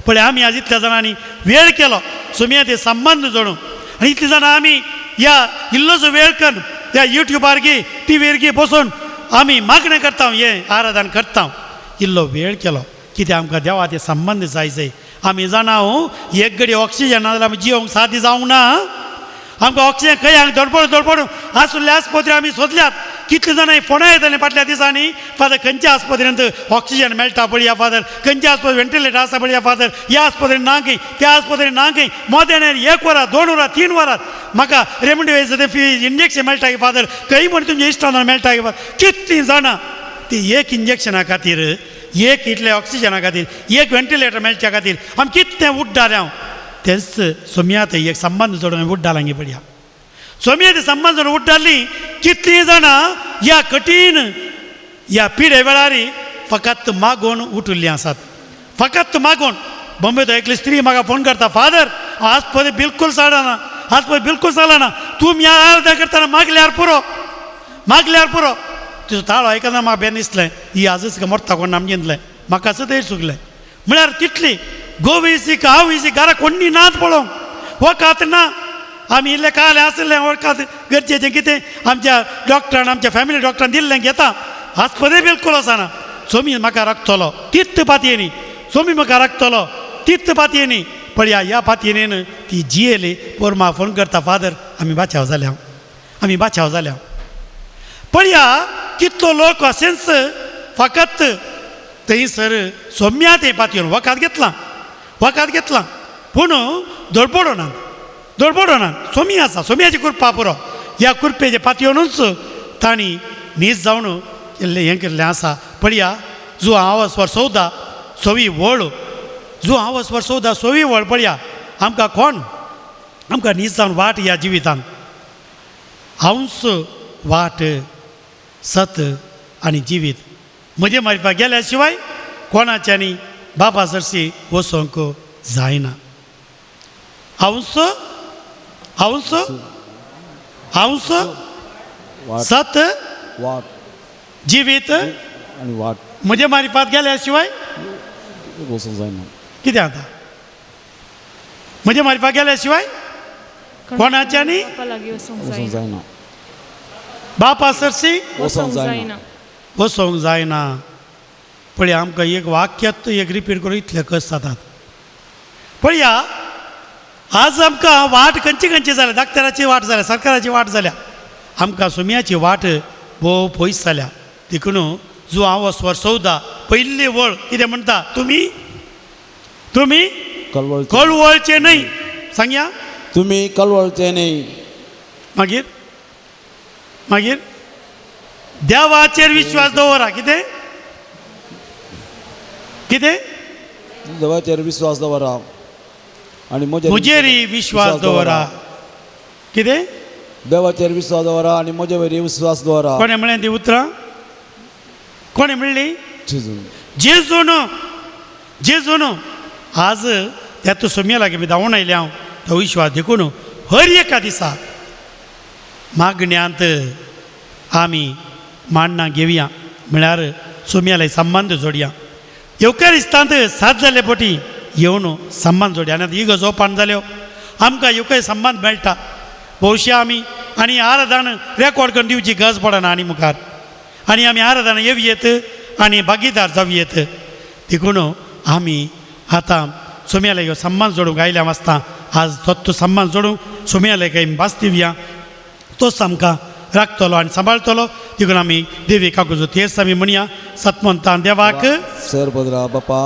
पळय आमी आज इतल्या जाणांनी वेळ केलो सोम्या ते संबंद जोडूं आनी इतली जाणां आमी ह्या इल्लोसो वेळ करून ह्या युट्यूबार गी टिवीर गी बसून आमी मागणें करता, हें आराधन करता. इल्लो वेळ केलो कित्याक आमकां देवा ते संबंद जाय जाय. आमी जाणा एक घडी ऑक्सिजन ना जाल्यार आमी जिवंक साध्य जावंक ना. आमकां ऑक्सिजन खंय हांगा धडपडून धडपडून आसुल्ले आस्पत्रे आमी सोदल्यात. कितले जाणां फोनां येतालीं फाटल्या दिसांनी, फादर खंयच्या आस्पत्रेंत ऑक्सिजन मेळटा पळया, फादर खंयच्या आस्पत्रेंत वेंटिलेटर आसा पळया, फादर ह्या आस्पत्रेंत ना खंय, त्या आस्पत्रेंत ना खंय. मोदेण्यार 1 वरां 2 वरां 3 वरां म्हाका रेमडेसिवीर फी इंजेक्शन मेळटा की फादर, खंय म्हण तुमच्या इश्टान मेळटा की फादर. कितलीं जाणां ती एक इंजेक्शना खातीर, एक इतले ऑक्सिजना खातीर, एक वेंटिलेटर मेळच्या खातीर आमी कितलें उड्डालें. हांव तेंच सोम्यात एक संबंद जोडून उड्डालांगी पळया. सोम्यात संबंद जोडून उड्डाली कितलीं जाणां ह्या कठीण ह्या पिडे वेळार फकत मागून उठिल्लीं आसात. फकत मागून बॉम्बे तो एकली स्त्री म्हाका फोन करता, फादर आज पळय बिलकुल चलना, आज पळय बिलकुल चलना, तूं आराधना करतना मागल्यार पुरो, मागल्यार पुरो. तुजो ताळो आयकना म्हाका बेन दिसलें ही आजच मरता कोण आमचें दिसलें, म्हाका सुद्दां चुकलें. म्हळ्यार तितली गोवेसी गांवेसी घरा कोण्णी नाच पळोवंक वकात ना. आमी इल्लें कालें आसलें वळखात गरजेचें कितें आमच्या डॉक्टरान आमच्या फॅमिली डॉक्टरान दिल्लें घेता, आस्पदय बिलकूल आसना. सोमी म्हाका राखतलो तित्त पातयेनी, सोमी म्हाका राखतलो तित्त पातयेनी. पळया ह्या पातयेनेन ती जियेली. पोर म्हाका फोन करता, फादर आमी बाचाव जाल्या, आमी बाचाव जाल्या. पळया कितलो लोक अशेंच फकत थंयसर सोम्या तें पातयेन वखद घेतलां, वखद घेतलां, पूण धडपडो ना, धडपडो ना. सोमी आसा, सोम्याची कृपा पुरो. ह्या कृपेचे पातयेनूच तांणी नीज जावन केल्लें हें केल्लें आसा. पळया जो हांव स्वर 14 सवी वळ, जो हांव स्वर 14 सवी वळ. पळया आमकां कोण आमकां नीज जावन वाट ह्या जिवितान हांवच वाट सत आनी जिवीत. म्हजे मारिफा गेल्या शिवाय कोणाच्यानी बाबा सरशी वचोंक जायना. हांवच हांवच हांवच सत वाट जिवीत आनी वाट म्हजे मारिफात गेल्या शिवाय वचूंक जायना. कितें आतां म्हजे मारिफा गेल्या शिवाय कोणाच्यानी बापा लागीं वचूंक वचूंक जायना, जायना, बापा सरशी वचूंक जायना. वचोंक जायना. पळया आमकां एक वाक्यात एक रिपीट करून इतले कस जातात. पळया आज आमकां वाट खंयची खंयची जाल्या, डाक्टराची वाट जाल्या, सरकाराची वाट जाल्या, आमकां सुम्याची वाट भोव पयस जाल्या. देखून जो हांव स्वर 14 पयली वळ कितें म्हणटा, तुमी तुमी कळवळचे कळवळचे न्हय. सांगया तुमी कळवळचे न्हय. मागीर मागीर देवाचेर विश्वास दवरा. कितें कितें देवाचेर विश्वास दवरा आनी म्हजेर विश्वास दवरा. कितें देवाचेर विश्वास दवरा आनी म्हजे वयर विश्वास दवरा. कोणें म्हणलें ती उतरां? कोणें म्हणली? जेजून. जेजून, जेजून. आज त्या तूं सोम्या लागीं बी धांवून आयलें हांव तो विश्वास देखून हर एका दिसा मागण्यांत आमी मांडणां घेवया, म्हळ्यार सोम्या संबंद जोडया. येवकारिस्तांत सात जाल्ले पटी येवन संबंद जोडया. आनी आतां इगर्ज ओपन जाल्यो, आमकां येवकार संबंद मेळटा. भोवशा आमी आनी आराधन रेकॉर्ड करून दिवची गरज पडना आनी मुखार, आनी आमी आराधना येवयेत आनी भागीदार जावयेत. देखून आमी आतां सोम्याले ह्यो संबंद जोडूंक आयल्या वाचता आज तो संबंद जोडूंक सोम्याले काही भास दिवया, तोच आमकां राखतलो आनी सांबाळतलो. देखून आमी देवी काकुचो तेच आमी म्हणया सतमंतान देवाक सर पदरा बापा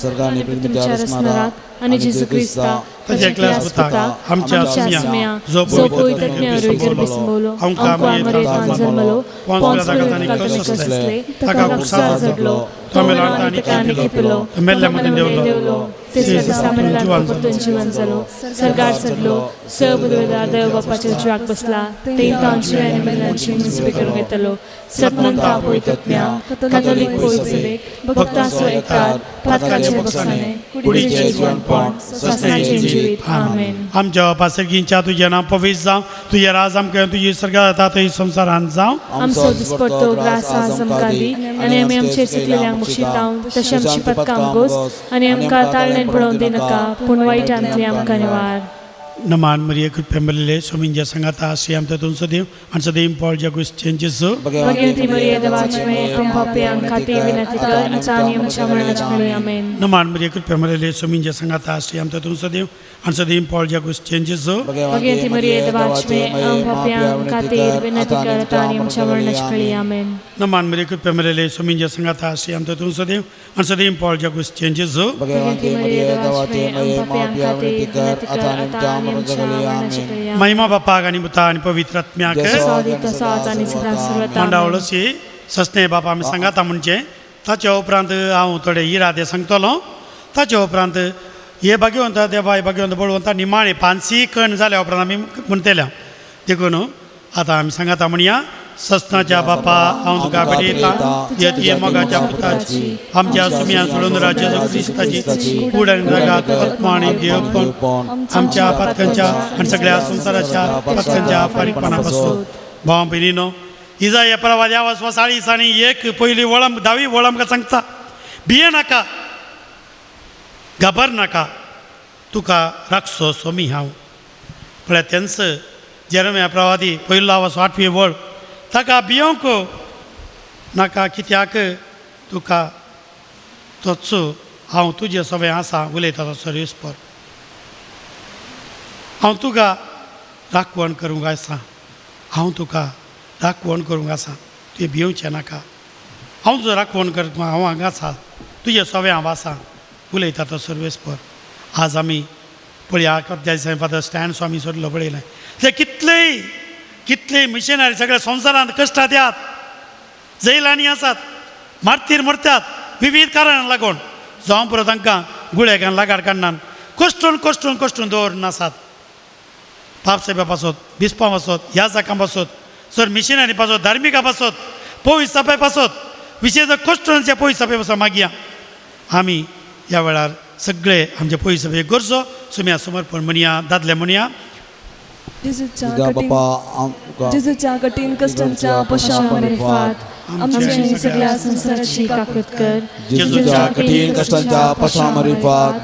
सर्गानी तुमच्या रसनाराक आनी जेजू क्रिस्ता ताच्या एकल्याच पुताक आमच्या आत्म्या जो पवित्र आरोग्य संभवलो, आमकां मरेतान जन्मलो, पोंस पिलातान कसले, ताका क्रुसार चडलो, तो मेलो आनी खेपलो, मेल्ल्या मदीं देंवलो, तिसऱ्या दिसा मेल्ल्यान परतून जिवन जालो, सर्गार चडलो, सर्व देव बापाच्या उजव्याक बसला, थंय तांची आनी मेल्ल्यांची मुजबी करूंक येतलो. सतमंता पवित्रत्म्या कॅथोलीक पवित्र सभेक भक्तांचो एकचार, पातकाचे बक्षाणे, कुडीचें जिवनपण, सासणाचें जिवीत. आमेन. आमच्या बापा सर्गींच्या तुजें नांव पवित्र जावं, तुजें राज आमकां तुजी सर्गात जाता थंय संवसारांत जावं. आमचो दिसपट्टो ग्रास आज आमकां दी आनी आमी आमचेर चुकलेल्यांक बक्षितांव तशें आमची पथकां गोस आनी आमकां ताळणेन पळोवन दिनाका, पूण वायटांतली आमकां निवार. नमान मरिये कृपे मरिले स्वामींच्या संगाता श्री आमच्या तुमचो सदैव आनी सदैव पॉल जागूस जेजू. भगवती मरिये देवाची माये, आम पापयांक खातीर विनंती कर आतां आनी आमच्या मरणाच्या वेळी. आमेन. नमान मरिये कृपे मरिले स्वामींच्या संगाता श्री आमच्या तुमचो सदैव आनी सदैव पॉल जागूस जेजू. भगवती मरिये देवाची माये, आम पापयांक खातीर विनंती कर आतां आनी आमच्या मरणाच्या वेळी. आमेन. नमान मरिये कृपे मरिले स्वामींच्या संगाता श्री आमच्या तुमचो सदैव आनी सदैव पॉल जागूस जेजू. भगवती मरिये देवाची माये, आम पापयांक खातीर विनंती कर आतां आनी आमच्या मरणाच्या वेळी. आमेन. महिमा बापाक आनी पुता आनी पवित्र आत्म्याक. मांडावळशी सस्ने बापा आमी सांगाता म्हणचें. ताच्या उपरांत हांव थोडे इरादे सांगतलो. ताच्या उपरांत हे भाग्यवंत देवा हे भाग्यवंत बळवंत निमाणे पांची कण जाल्या उपरांत आमी म्हणटले. देखून आतां आमी सांगाता म्हणया सस्नाच्या बापा हांव तुका भेटयता तुज्या मोगाच्या पुताची आमच्या सुम्या सोडून जेजू क्रिस्ताची कूड आनी रगात आत्मा आनी देवपण आमच्या पातकांच्या आनी सगळ्या संवसाराच्या पातकांच्या फारीकपणा पासून. भाव भयणीनो, इजाया प्रवादी आवाज 40 आनी 1 पयली वळ 10वी वळ आमकां सांगता, भिये नाका, घाबर नाका, तुका राखचो सोमी हांव. पळय तेंच जेरम्या प्रवादी पयलो आवाज 8वी वळ, ताका भियोंक नाका कित्याक तुका तोच हांव तुजे सगळें आसा उलयता तो सर्वेस्पर. हांव तुका राखवण करूंक आसा, हांव तुका राखवण करूंक आसा, तुवें भियोवचें नाका. हांव तुजो राखवण करता, हांव हांगा आसा, तुजे सगळें हांव आसा उलयता तो सर्वेस्पर. आज आमी पळया दिसांनी फादर स्टॅन स्वामी सोडलो पळयलें, ते कितलेय कितले मिशनरी सगळ्या संवसारांत कश्टांत येतात, जैलांनी आसात, मारतीर मरतात विविध कारणांक लागून, जावं पुरो तांकां गुळेकान लागाड काडनान कश्टून कश्टून कश्टून दवरून आसात. पापसाहेबा पासत, बिस्पा पासत, ह्या जाकां पासत, सर मिशनरी पासत, धार्मिका पासत, पवित्र सभे पासत, विशेश कश्टून पवित्र सभे पासत मागया आमी ह्या वेळार सगळे आमचे पवित्र सभे गरजो सुम्या समर्पण म्हणया, दादले म्हणया. जेजूच्या कठीण कश्टांच्या पशामारिफात आमच्या सगळ्या संवसाराची काकूत कर. जेजूच्या कठीण कश्टांच्या पशामारिफात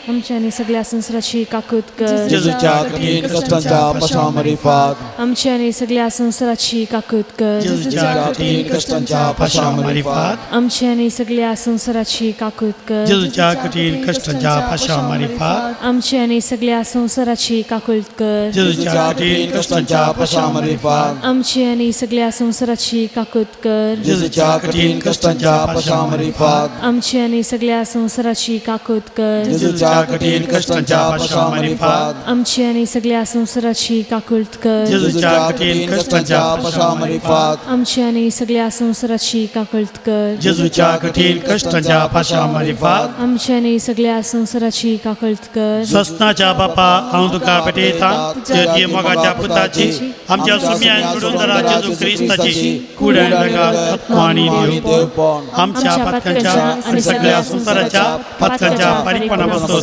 आमच्या आनी सगळ्या संवसाराची काकूत कर. जेजूच्या कठीण कश्टांच्या पशामारिफात आमच्या आनी सगळ्या संवसाराची काकूत कर. जेजूच्या कठीण कश्टांच्या पशामारिफात आमच्या आनी सगळ्या संवसाराची काकूत कर. जेजूच्या कठीण कश्टांच्या पशामारिफात आमच्या आनी सगळ्या संवसाराची काकूत कर. जेजूच्या कठीण कश्टांच्या पशामारिफात आमची आनी सगळ्या संवसाराची काकूत कर. जेजूच्या कठीण कश्टांच्या पशामारिफात आमची आनी सगळ्या संवसाराची काकूत कर. जेजूच्या कठीण कश्टांच्या पशामारिफात आमची आनी सगळ्या संवसाराची काकूत कर. जेजूच्या कठीण कश्टांच्या पशामारिफात आमची आनी सगळ्या संवसाराची काकूत कर. जेजूच्या कठीण कश्टांच्या पशामारिफात आमची आनी सगळ्या संवसाराची काकूत कर. सस्नाच्या बापा हांव तुका भेटयता तुज्या मोगाच्या पुताची आमच्या सुम्या सोडून जेजू क्रिस्ताची कूड आनी रगात आत्मा आनी देवपण आमच्या पातकांच्या आनी सगळ्या संवसाराच्या पातकांच्या फारीकपणा पासून.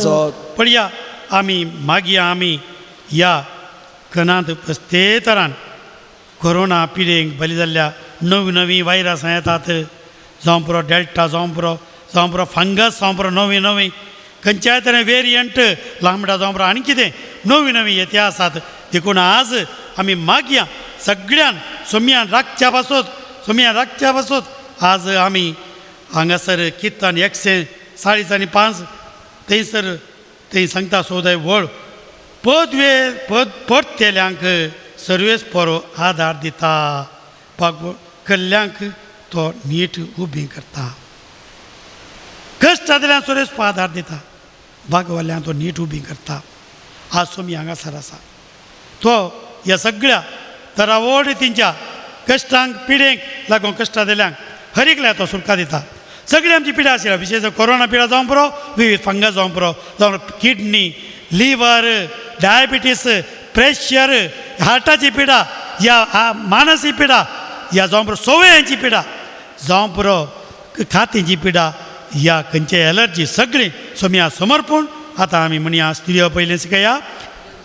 पळया आमी मागया आमी ह्या कणांत पस्ते तरान कोरोना पिडेंक बली जाल्ल्या नवी नवी वायरसां येतात, जावं पुरो डेल्टा, जावं पुरो जावं पुरो फंगस, जावं पुरो नवी नवी खंयच्याय तरेन वेरियंट लांबडा, जावं पुरो आनी कितें नवी नवी येते आसात. देखून आज आमी मागया सगळ्यान सोम्यान राखच्या पासत, सोम्यान राखच्या पासत आज आमी हांगासर किर्तन 140 आनी 5 थंयसर थंय सांगता सोदय वळ पदवे पद परतेल्यांक सर्वेस परो आदार दिता, कल्ल्यांक तो नीट उबी करता, कश्ट जाल्ल्यान सर्वेस परो आदार दिता, बागवाल्यांक तो नीट उबी करता. आज सोमी हांगासर आसा तो ह्या सगळ्या तरावड तेंच्या कश्टांक पिडेंक लागून कश्टां दिल्यांक हर एकल्या तो सुटका दिता. सगळी आमची पिडा आशिल्ल्या, विशेश कोरोना पिडा जावं पुरो, विविध फंगस जावं पुरो, जावं किडनी, लिवर, डायबिटीस, प्रेशर, हार्टाची पिडा, या मानसी पिडा, या जावं पुरो सोवयांची पिडा, जावं पुरो खातींची पिडा, या खंयचे एलर्जी, सगळी सोम्या समर्पण आतां आमी म्हणया स्त्रियो पयलीं शिकया.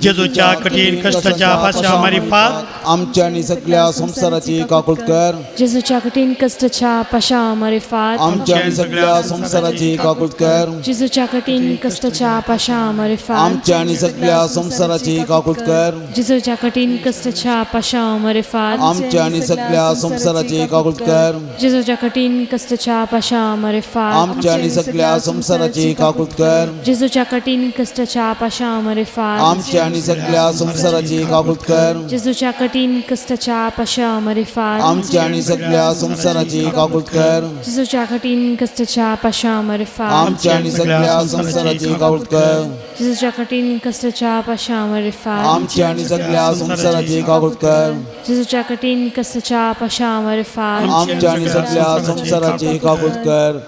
जेजूच्या कठीण कश्टाच्या पाशामारिफात आमच्या आनी सगळ्या संवसाराची काकूत कर. जेजूच्या कठीण कश्टाच्या पाशामारिफात आमच्या आनी सगळ्या संवसाराची काकूत कर. जेजूच्या कठीण कश्टाच्या पाशामारिफात आमच्या आनी सगळ्या संवसाराची काकूत कर. जेजूच्या कठीण कश्टाच्या पाशामारिफात आमच्या आनी सगळ्या संवसाराची काकूत कर. जेजूच्या कठीण कश्टाच्या पाशामारिफात आमच्या आनी सगळ्या संवसाराची काकूत कर. जेजूच्या कठीण कश्टाच्या पाशामारिफात आमच्या आनी सगळ्या संवसाराची काकूत कर. जेजूच्या कठीण कश्टाच्या पाशामारिफात आमच्या आनी सगळ्या संवसाराची काकूत कर. जेजूच्या कठीण कश्टाच्या पाशामारिफात आमच्या आनी सगळ्या संवसाराची काकूत कर. जेजूच्या कठीण कश्टाच्या पाशामारिफात आमच्या आनी सगळ्या संवसाराची काकूत कर. जेजूच्या कठीण कश्टाच्या पाशामारिफात आमच्या आनी सगळ्या संवसाराची काकूत कर.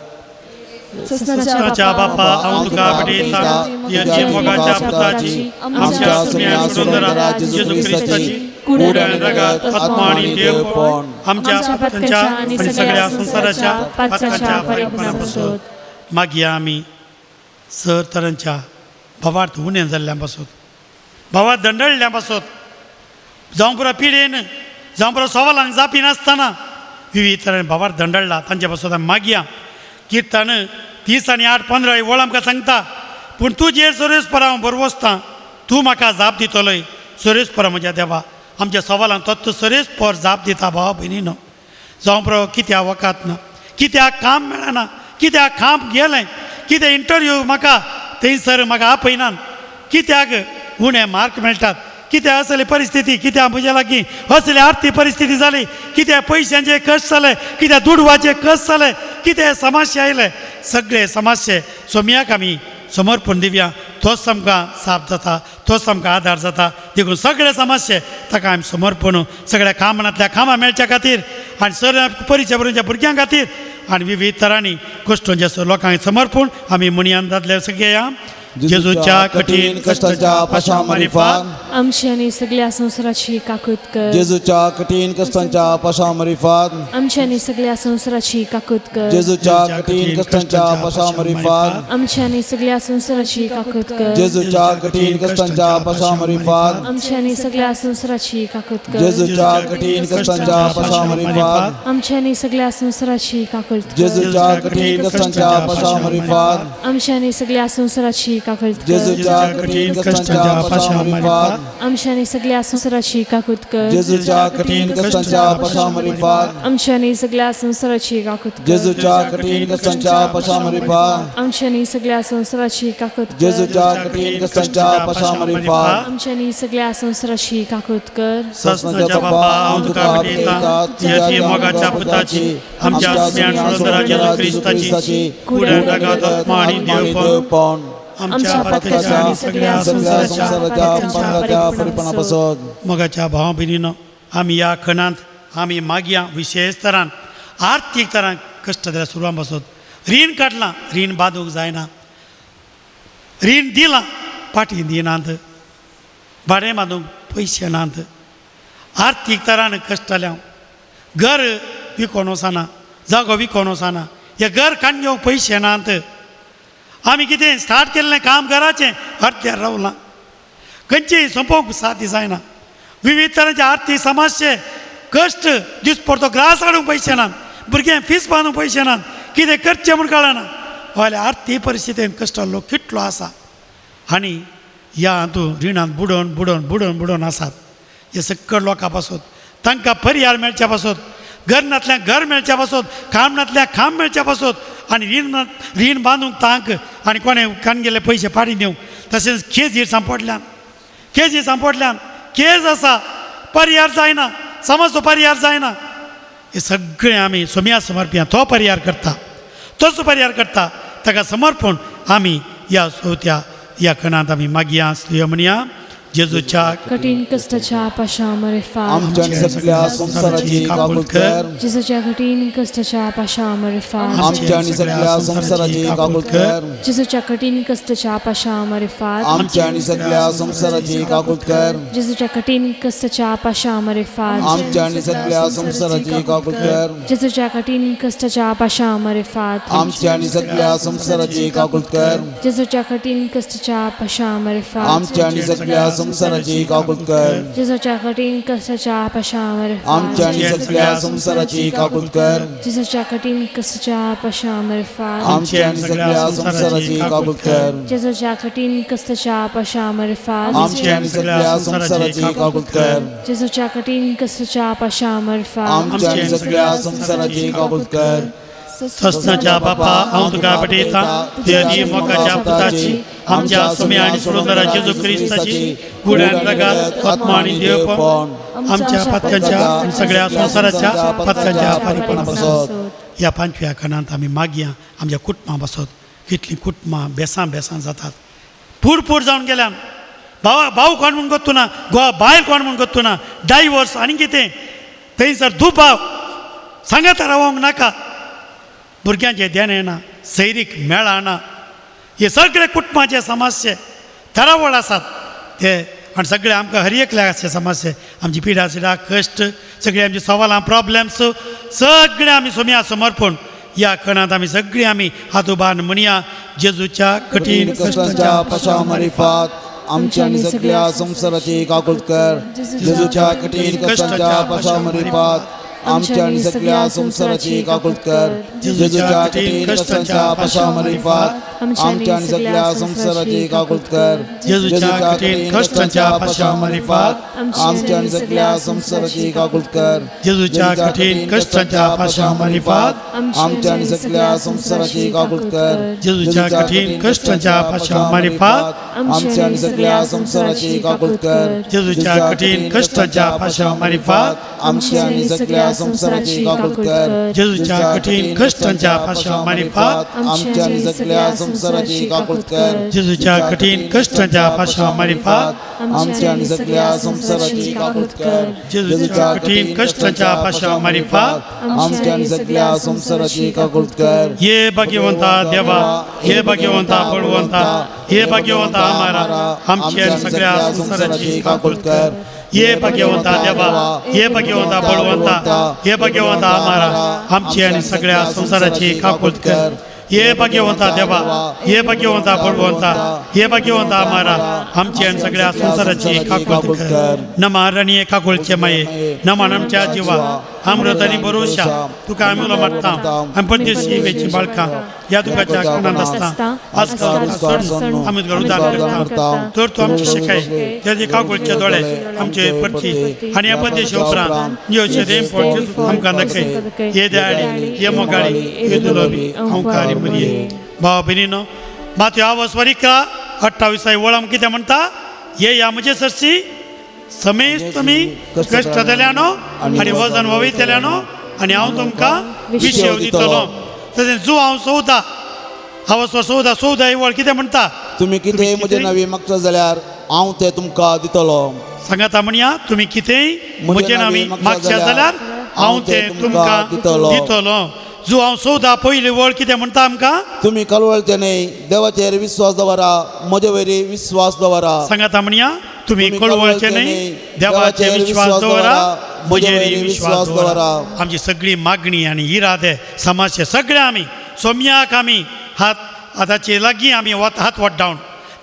सस्नाच्या बापा हांव तुका भेटयता तुज्या मोगाच्या पुताची आमच्या सुम्या सोडून जेजू क्रिस्ताची कूड आनी रगत, आत्मा आनी देवपण आमच्या पातकांच्या आनी सगळ्या संवसाराच्या पातकांच्या परिपणापासून. मागीर आमी सर तरांच्या भावार्थ उणें जाल्ल्या पासून, भावार्थ दंडळिल्ल्या पासून, जावं पुरो पिडेन, जावं पुरो सवालांक जापी नासतना विविध तरांनी भावार्थ दंडळला तांचे पासून आमी मागया. किर्तन 30 आनी 8:15 वळ आमकां सांगता, पूण तुजेर सोरेस हांव बरवसतां, तूं म्हाका जाप दितलोय. सोरेस पर म्हज्या देवा आमच्या सवालांक तत्व सोरेस पर जाप दिता. भावा भयणीनो, जावं पुरो कित्याक वकात ना, कित्याक काम मेळना, कित्याक काम गेलें, कितें इंटरव्यू म्हाका थंयसर म्हाका आपयनात, कित्याक उणें मार्क मेळटात, कित्याक असली परिस्थिती, कित्याक म्हज्या लागीं असली आर्थीक परिस्थिती जाली, कित्याक पयशांचे कश्ट जाले, कित्याक दुडवाचे कश्ट जाले, कितें समस्या आयले, सगळे समस्ये सोम्याक आमी समर्पण दिवया. तोच आमकां साप जाता, तोच आमकां आदार जाता. देखून सगळे समस्ये ताका आमी समर्पण सगळ्या कामांतल्या कामां मेळच्या खातीर आनी सर परिचय बरोवच्या भुरग्यां खातीर आनी विविध तरांनी कश्टांच्या लोकांक समर्पण आमी म्हणयान जातले सगळ्या. जेजूच्या कठीण कश्टांच्या पाशा मारिफात आमची आनी सगळ्या संवसाराची काकूत कर. जेजूच्या कठीण कश्टांच्या पाशा मारिफात आमची आनी सगळ्या संवसाराची काकूत कर. जेजूच्या कठीण कश्टांच्या पाशा मारिफात आमची आनी सगळ्या संवसाराची काकूत कर. जेजूच्या कठीण कश्टांच्या पाशा मारिफात आमची आनी सगळ्या संवसाराची काकूत कर. जेजूच्या कठीण कश्टांच्या पाशा मारिफात आमची आनी सगळ्या संवसाराची काकूत कर. जेजूच्या कठीण कश्टांच्या पाशा मारिफात आमची आनी सगळ्या संवसाराची काकूत कर. जेजूच्या कठीण कश्टांच्या पाशा मारिफात आमची आनी सगळ्या संवसाराची काकूत कर. जेजूच्या कठीण कश्टांच्या पाशा मारिफात आमची आनी सगळ्या संवसाराची काकूत कर. जेजूच्या कठीण कश्टांच्या पाशा मारिफात आमची आनी सगळ्या संवसाराची काकूत कर. जेजूच्या कठीण कश्टांच्या पाशा मारिफात आमची आनी सगळ्या संवसाराची काकूत कर. सस्नाच्या बापा, हांव तुका भेटयतां तुज्या मोगाच्या पुताची, आमच्या सुंदरा जेजू क्रिस्ताची कूड रगत, आत्मा आनी देवपण आमच्या पातकांच्या आनी सगळ्या संवसाराच्या पातकांच्या परिपणापासून. मोगाच्या भावा भयणीनो, आमी ह्या खणांत आमी मागया विशेष तरान आर्थीक तरान कश्ट जाल्यार सुरवात पासून रीण काडलां, रीण बांदूंक जायना, रीण दिलां पाटी दिनात, भाडें बांदूंक पयशे नात, आर्थीक तरान कश्ट जाल्या, घर विकोन वचना, जागो विकोन वचना, हें घर काडून घेवंक पयशे नात. आमी कितें स्टार्ट केल्लें काम घराचें अर्द्यार रावलां, खंयचें सोंपोवंक साध्य जायना. विविध तरांचे आर्थीक समस्ये कश्ट, दीस पडतो ग्रास हाडूंक पयशे नात, भुरग्यांक फीस बांदूंक पयशे नात, कितें करचें म्हूण कळना. जाल्यार आर्थीक परिस्थितीन कश्ट लोक कितलो आसा आनी ह्या हातूंत रिणांत बुडोवन बुडोवन बुडोवन बुडोवन आसात. हे सगळे लोकां पासून तांकां पर्याय मेळच्या पासून, घर नातल्यान घर मेळच्या पासून, काम नातल्यान काम मेळच्या पासून आनी रीण बांदूंक तांक आनी कोणें कान गेल्ले पयशे पाडी दिवंक. तशेंच केजीर सांपडल्यान, केजी सांपडल्यान केज आसा, पर्याय जायना, समज तो पर्याय जायना. हे सगळें आमी सोम्या समर्पया, तो पर्याय करता, तोच पर्याय करता, ताका समर्पण आमी ह्या चवथ्या ह्या खणांत आमी मागया. म्हणया जेजूच्या कठीण कश्टाच्या पाशा मारिफात आमच्या सगळ्या संवसाराची काकूत कर. जेजूच्या कठीण कश्टाच्या पाशा मारिफात आमच्या सगळ्या संवसाराची काकूत कर. जेजूच्या कठीण कश्टाच्या पाशा मारिफात आमच्या सगळ्या संवसाराची काकूत कर. जेजूच्या कठीण कश्टाच्या पाशा मारिफात आमच्या सगळ्या संवसाराची काकूत कर. जेजूच्या कठीण कश्टाच्या पाशा मारिफात आमच्या सगळ्या संवसाराची काकूत कर. जेजूच्या कठीण कश्टाच्या पाशा मारिफात आमच्या सगळ्या संवसाराची काकूत कर. जेजूच्या कठीण कश्टाच्या पाशा मारिफात आमच्या सगळ्या संवसाराची काकूत कर. जेजूच्या कठीण कश्टाच्या पाशा मारिफात आमच्या सगळ्या संवसाराची काकूत कर. जेजूच्या कठीण कश्टाच्या पाशा मारिफात आमच्या सगळ्या संवसाराची काकूत कर. जेजूच्या कठीण कश्टाच्या पाशा मारिफात आमच्या सगळ्या संवसाराची काकूत कर. सस्नाच्या बापा, हांव तुका भेटयतां तुज्या मोगाच्या पुताची, आमच्या सुम्या आनी सुंदरा जेजू क्रिस्ताची कूड आनी रगत, आत्मा आनी देवपण आमच्या पातकांच्या आनी सगळ्या संवसाराच्या पातकांच्या परिपणापासून. ह्या पांचव्या खणांत आमी मागया आमच्या कुटुंबां पासून. कितलीं कुटुंबां बेसां बेसां जातात, पूर पूर जावन गेल्यान, भावा भाव कोण म्हूण कोत्तुना, गोवा बायल कोण म्हूण कोत्तुना, डायवर्स आनी कितें थंयसर दुबाव सांगात रावोंक नाका, भुरग्यांचें देणें ना, सैरीक मेळना, हे सगळे कुटुंबाचे समस्ये थरावळ आसात ते आनी सगळे आमकां हर एकल्याक आसचे समस्या आमची पिडा सिडा कश्ट सगळे आमची सवालां प्रॉब्लेम्स सगळे आमी सोम्या समर्पण ह्या खणांत आमी सगळीं आमी हात उबारून म्हणया जेजूच्या कठीण कश्टांच्या पाशा मारिफात आमच्या आनी सगळ्या संवसाराची काकूट कर. जेजूच्या कठीण कश्टांच्या पाशा मारिफात आमच्या आनी सगळ्या संवसाराची काकूट कर. जेजूच्या कठीण कश्टांच्या पाशा मारिफात आमच्या आनी सगळ्या संवसाराची काकूट कर. जेजूच्या कठीण कश्टांच्या पाशा मारिफात आमच्या आनी सगळ्या संवसाराची काकूट कर. जेजूच्या कठीण कश्टांच्या पाशा मारिफात आमच्या आनी सगळ्या संवसाराची काकूट कर. जेजूच्या कठीण कश्टांच्या पाशा मारिफात आमच्या आनी सगळ्या संवसाराची काकूट कर. जेजूच्या कठीण कश्टांच्या पाशा मारिफात आमच्या आनी सगळ्या संवसाराची काकूट कर. जेजूच्या कठीण कश्टांच्या पाशा मारिफात आमच्या आनी सगळ्या संवसाराची काकूट कर. जेजूच्या कठीण कश्टांच्या पाशा मारिफात आमच्या आनी सगळ्या संवसाराची काकूट कर. जेजूच्या कठीण कश्टांच्या पाशा मारिफात आमच्या आनी सगळ्या संवसाराची काकूट कर. ये भाग्यवंता देवा, हे भाग्यवंता बळवंता, हे भाग्यवंता आमारा, आमच्या सगळ्या संवसाराची काकूट कर. ये भाग्यवंता देवा, हे भाग्यवंता बळवंता, हे भाग्यवंता आमारा, आमची आनी सगळ्या संवसाराची काकूट कर. ये भाग्यवंता देवा, हे भाग्यवंता बळवंता, हे भाग्यवंता आमारा, आमची आनी सगळ्या संवसाराची काकूट कर. नमा रणये काकुळचे माये, नमा आमच्या जिवा अमृत आनी भरोशा तुका आमी उलो मारता. आमी परदेशी वेची बाळकां ह्या तुकाच्या कोणांत आसता आजकाल सण आमी तुका उदार करता. तर तूं आमची शिकाय तेजे काकुळचे दोळे आमचे परती आनी ह्या परदेशी उपरांत येवचे देमपोळ आमकां दाखय. हे दयाळी, हे मोगाळी, हे दुलोबी हांवकारी मुरये. भाव भयणीनो, मात्यो आवस वरिका 28 वळम कितें म्हणटा? ये या म्हजे सरशी समेज तुमी कश्ट जाल्यानो आनी वजन वयतल्यानो आनी हांव तुमकां विशेव दितलो. तशें जू हांव 14 हांव 14 14 ही वळ कितें म्हणटा? तुमी कितेंय म्हजे नांवी मागता जाल्यार हांव तें तुमकां दितलो. सांगाता म्हणया, तुमी कितेंय म्हजे नांवी मागता जाल्यार हांव तें तुमकां दितलो. जू हांव 14 पयली वळ कितें म्हणटा आमकां? तुमी कळवळचे न्हय, देवाचेर विस्वास दवरा, म्हजे वयर विस्वास दवरा. सांगाता म्हणया, तुमी कळवळचे न्हय, देवाचेर विश्वास दवरा, म्हजेर विश्वास दवरा. आमची सगळी मागणी आनी इरादे समाजचे सगळे आमी सोम्याक आमी हात आतांचे लागीं आमी हात वड्डावन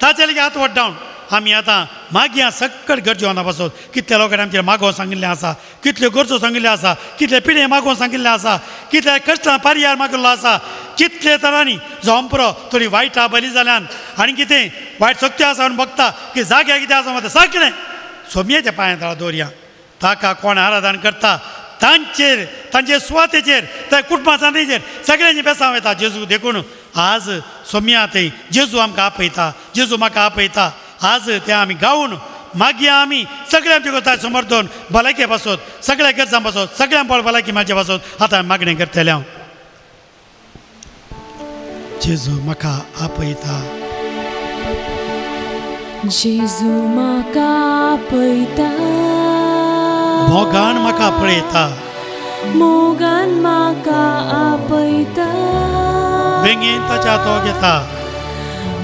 ताचे लागीं हात वड्डावन आमी आतां मागया सकट गरजो आना पासत. कितल्या लोकांनी आमचेर मागो सांगिल्लें आसा, कितल्यो गरजो सांगिल्ल्यो आसा, कितले पिडे मागोवन सांगिल्लें आसा, कितले कश्टां पारयार मागिल्लो आसा, कितले तरांनी झोंपरो थोडी वायटां बरी जाल्यान आनी कितें वायट शक्ती आसा म्हूण बघता की जाग्यार कितें आसा मात सगळें सोमयेच्या पांया तळा दवरया. ताका कोण आराधन करता तांचेर, तांचे सुवातेचेर, त्या कुटुंबाचेर सगळ्यांचे बेसांव येता जेजू. देखून आज सोमया थंय जेजू आमकां आपयता, जेजू म्हाका आपयता. आज ते आमी गावन मागीर आमी सगळ्या आमच्या करता समर्थन भलायके पासत, सगळ्या गरजां पासत, सगळ्यां बळ भलायकी म्हाजे पासत आतां मागणें करतलें हांव. जेजू म्हाका आपयता, जेजू म्हाका आपयता, मोगान म्हाका पळयता, मोगान म्हाका आपयता, वेंगेन ताच्या तो घेता,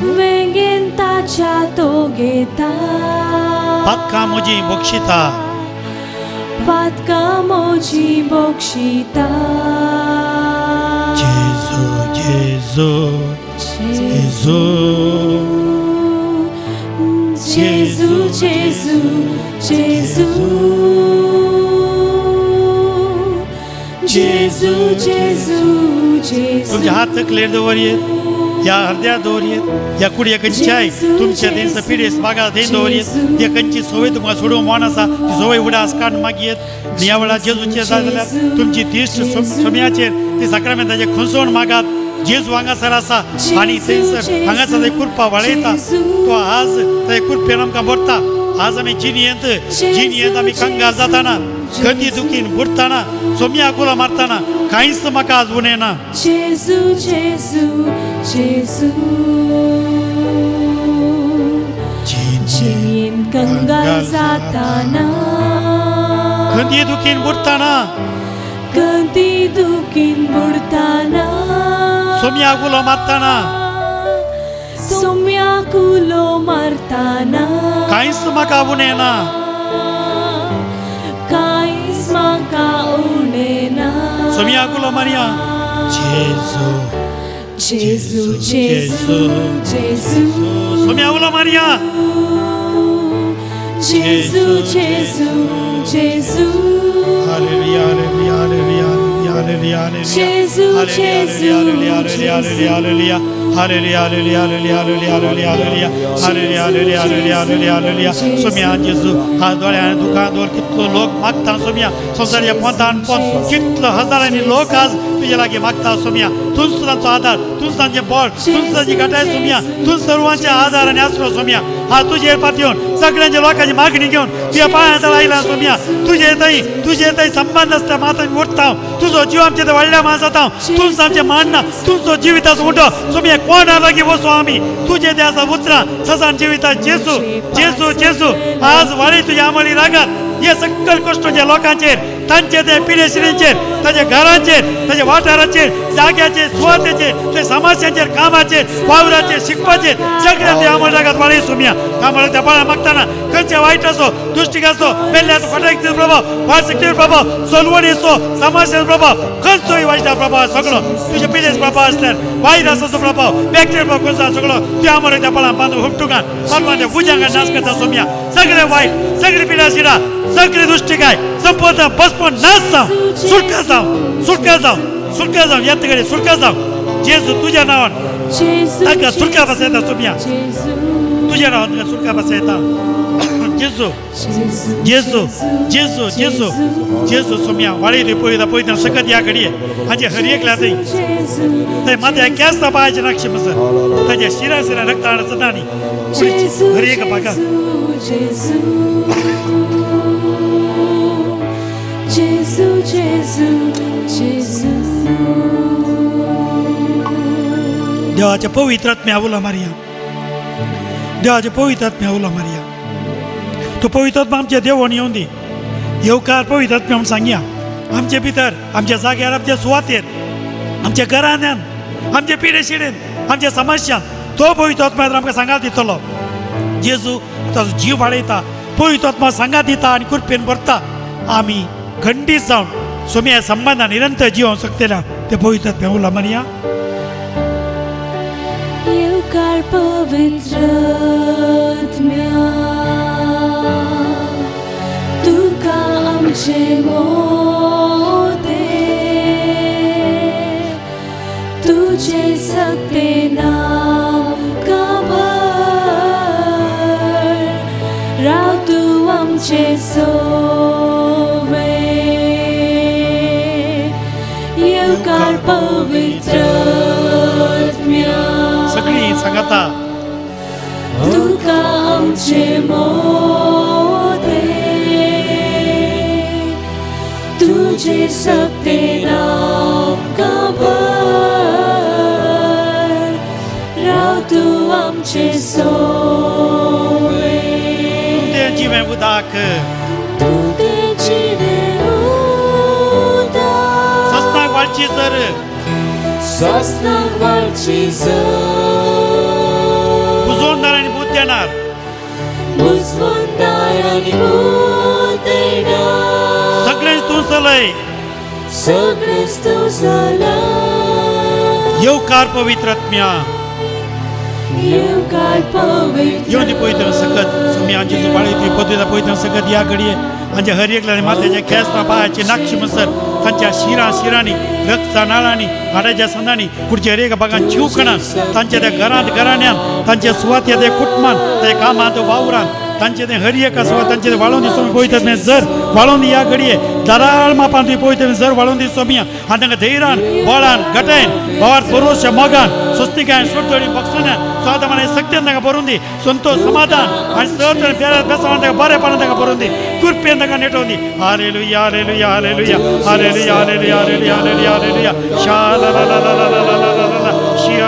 वेंगेन ताच्या तो घेता, पातकां म्हजी बक्षिता, पातकां म्हजी बक्षिता. जेजू जेजू जेजू जेजू जेजू जेजू जेजू जेजू जेजू. तुमच्या हात तकलेर दवरयेत, ह्या हरद्या दवरयेत, ह्या कुडये खंयच्याय तुमच्या देश पिडेस बागा थंय दवरयेत. ह्या खंयची संवय तुमकां सोडूंक मन आसा ती संवय उडास काडून मागयेत. आनी ह्या वेळार जेजूचेर जाय जाल्यार तुमची दिश्ट सोम्याचेर ती साक्रामेंताचेर खंसोवन मागात. जेजू हांगासर आसा आनी थंयसर हांगासर थंय कृपा वाळयता. तो आज थंय कृपेन आमकां भरता. आज आमी जिणयेंत जिणयेंत आमी कंगाल जाताना, गती दुखीन बुडटाना, सोम्या कुला मारताना कांयच म्हाका आज उणें ना. जेजू जेजू जेजू जिणयेंत कंगाल जाताना, गती दुखीन बुडटाना, गती दुखीन बुडटाना, सोम्या गुलो मारताना, सोम्याक उलो मारताना कांयच म्हाका उणें ना कांयच म्हाका उणें ना सोम्याक उलो मारया जेजू जेजू जेजू जेजू सोम्या उलो मारया जेजू जेजू जेजू hallelujah hallelujah hallelujah hallelujah hallelujah जेजू जेजू hallelujah hallelujah hallelujah hallelujah hallelujah hallelujah hallelujah hallelujah hallelujah hallelujah hallelujah hallelujah hallelujah Saumya जेजू हात दोळ्यान दुकान दवर कितलो लोक मागता सोम्या संवसाराच्या पोंतान पोंत कितलो हजारांनी लोक आज तुज्या लागीं मागता सोम्या तूंच तांचो आदार तूंच तांचें बळ तूंच तांची घटाय सोम्या तूंच सर्वांचे आदार आनी आसरो सोम्या आज तुजेर पातयेवन सगळ्यांच्या लोकांची मागणी घेवन तुज्या पांयां तळा आयला सोम्या तुजे थंय संबंद आसता मात आमी उरता तुजो जीव आमचे थंय व्हडल्या मान जाता तूंच आमचें मानना तुमचो जिविताचो उठो सोम्या कोणा लागीं वचो आमी तुजे ते आसा उतरां ससान जिविता जेजू जेजू जेजू आज वाडी तुज्या आमली रागात हे सकल कश्टच्या लोकांचेर तांचे ते पिडेशिरींचेर ताच्या घरांचेर ताच्या वाठाराचेर जाग्याचेर सुवातेचेर ते समस्यांचेर कामाचेर वावराचेर शिकपाचेर सगळ्या ते आमळ रागात वाडी सोम्या आमळ त्या बाळा मागताना खंयचे वायट असो दुश्टीक असो मेल्ल्याचो फटाकचो प्रभाव वाटशक्तीचो प्रभाव सोलवणीचो समस्याचो प्रभाव खंयचोय वायटा प्रभाव सगळो तुजे पिडेस प्रभाव आसल्यार व्हायरसाचो प्रभाव बॅक्टेरिया प्रभाव खंयचो सगळो त्या आमळ त्या बाळा बांदून हुपटुकान बांदून त्या भुजांगान नाश करता सोम्या सगळे वायट सगळे पिडाशिडा सगळे दुष्टिकाय संपवता बसपण नाश जाव सुटका जाव सुटका जाव सुटका जाव येत कडे सुटका जाव जेजू तुज्या नांवान ताका सुटका बसयता सोम्या तुज्या नांवान ताका सुटका बसयता जेजू जेजू जेजू जेजू जेजू सोम्या वाळी रे पळयता पळयतना सकत ह्या घडये हाचे हर एकल्या थंय थंय माथ्या केंस पांयाचे नाक्षी मसर ताच्या शिरा शिरा रक्ता सदांनी हर एक भागात जेजू जेजू जेजू देवाच्या पवित्र आत्म्या उलो मारया देवाच्या पवित्र आत्म्या उलो मारया तो पवित्र आत्मा आमच्या देवण येवन दी येवकार पवित्र आत्म्या म्हूण सांगया आमचे भितर आमच्या जाग्यार आमच्या सुवातेर आमच्या घराण्यान आमच्या पिडेशिडेन आमच्या समस्यान तो पवित्र आत्मा आमकां सांगात दितलो जेजू ताचो जीव वाडयता पवित्र आत्मा सांगात दिता आनी कृपेन भरता आमी खंडीत जावन सोम्या संबंदान निरंतर जिवंक शकतल्या ते पवित्र आत्म्या उलो मारया येवकार पवित्र आत्म्या तुका आमचे मोदे तुझे सकते नाम भर राव तूं आमचे सोवे येवकार पवित्र आत्म्या सगळीं सांगाता तुका आमचे मोदे तुझे सकते नाम भर राव तूं आमचे सोवे तुमचें जिवें उदक तुजें जिवें उदक सस्नाक वाळची सर सस्नाक वाळची सर बुजवणदार आनी बूद देणार बुजवणदार आनी बूद देणार सगळेंच तूं चलय सगळेंच तूं चलय येवकार पवित्र आत्म्या येवकार पवित्र येवन दी पवित्र सकत सोम्या जेजू बाळी तुवी पवित्र पवित्र सकत ह्या घडये हांच्या हर एकल्याने माथ्याच्या केंस पायाची नाक्षी मसर तांच्या शिरां शिरांनी रक्ता नाळांनी हाडाच्या संदांनी कुडच्या हर एका भागान जीव कणान तांच्या त्या घरांत घराण्यान तांच्या सुवातेर त्या कुटुंबान त्या कामांत वावरान तांचे ते हर एक सुवात तांचे वाळोवन दी सोमी पवित्र आत्म्या जर वाळोवन दी ह्या घडये दराळ मापान तुवी पवित्र जर वाळोवन दी सोम्या आनी तांकां धैर्यान बळान घटायन भावार भरोश्या मोगान स्वस्तिकायन सुटतळी बक्षण्यान स्वादमाने शक्तीन तांकां भरून दी संतोष समाधान आनी सर बेसावान तांकां बरेपणान तांकां भरून दी कृपेन तांकां नेटोवन दी hallelujah hallelujah hallelujah hallelujah hallelujah hallelujah hallelujah hallelujah शा ला ला ला ला ला ला ला ला ला ला शिया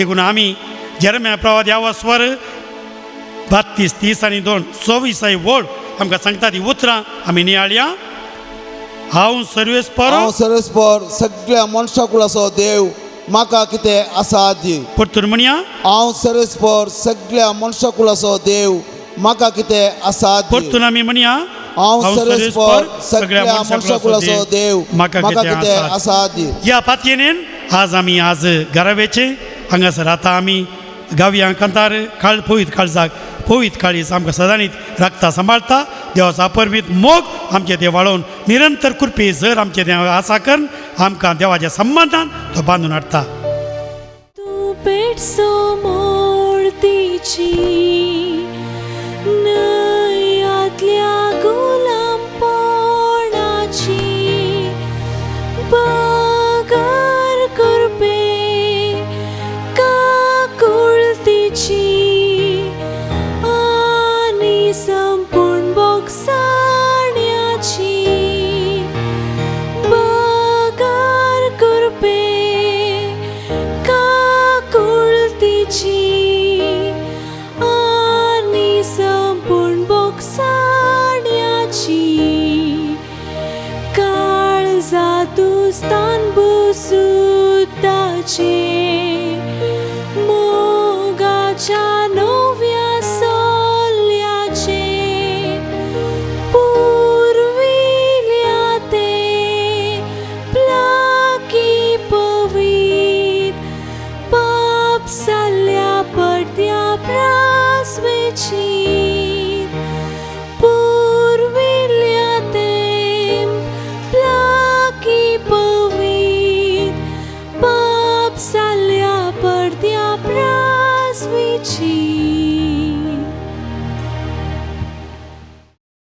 देखून आमी जेरम्या प्रवाद ह्या स्वर 32 30 आनी 2 24 वळ आमकां सांगता ती उतरां आमी नियाळया. हांव सर्वेस्पर, हांव सर्वेस्पर सगळ्या मनशाकुलाचो देव, म्हाका कितें आसा दी. परतून म्हणया. हांव सर्वेस्पर सगळ्या मनशाकुलाचो देव, म्हाका कितें आसा दी. परतून आमी म्हणया. हांव सर्वेस्पर सगळ्या मनशाकुलाचो देव, म्हाका म्हाका कितें कितें आसा दी. ह्या पातयेन आज आमी आज घरावेचे हांगासर आतां आमी गावया कांतार काळ पवित काळजाक पवित काळीज आमकां सदांनीच राखता सांबाळता. देवाचो अपरमीत मोग आमचे ते वाळोवन निरंतर कृपे जर आमचे देव आसा करून आमकां देवाच्या संबंदान तो बांदून हाडटा. तूं पेटसो मोडतीची न्हंयांतल्या गुलामपणाची बगर करपे काकुळतीची आनी संपूर्ण बोगसाण्याची बगर करपे काकुळतीची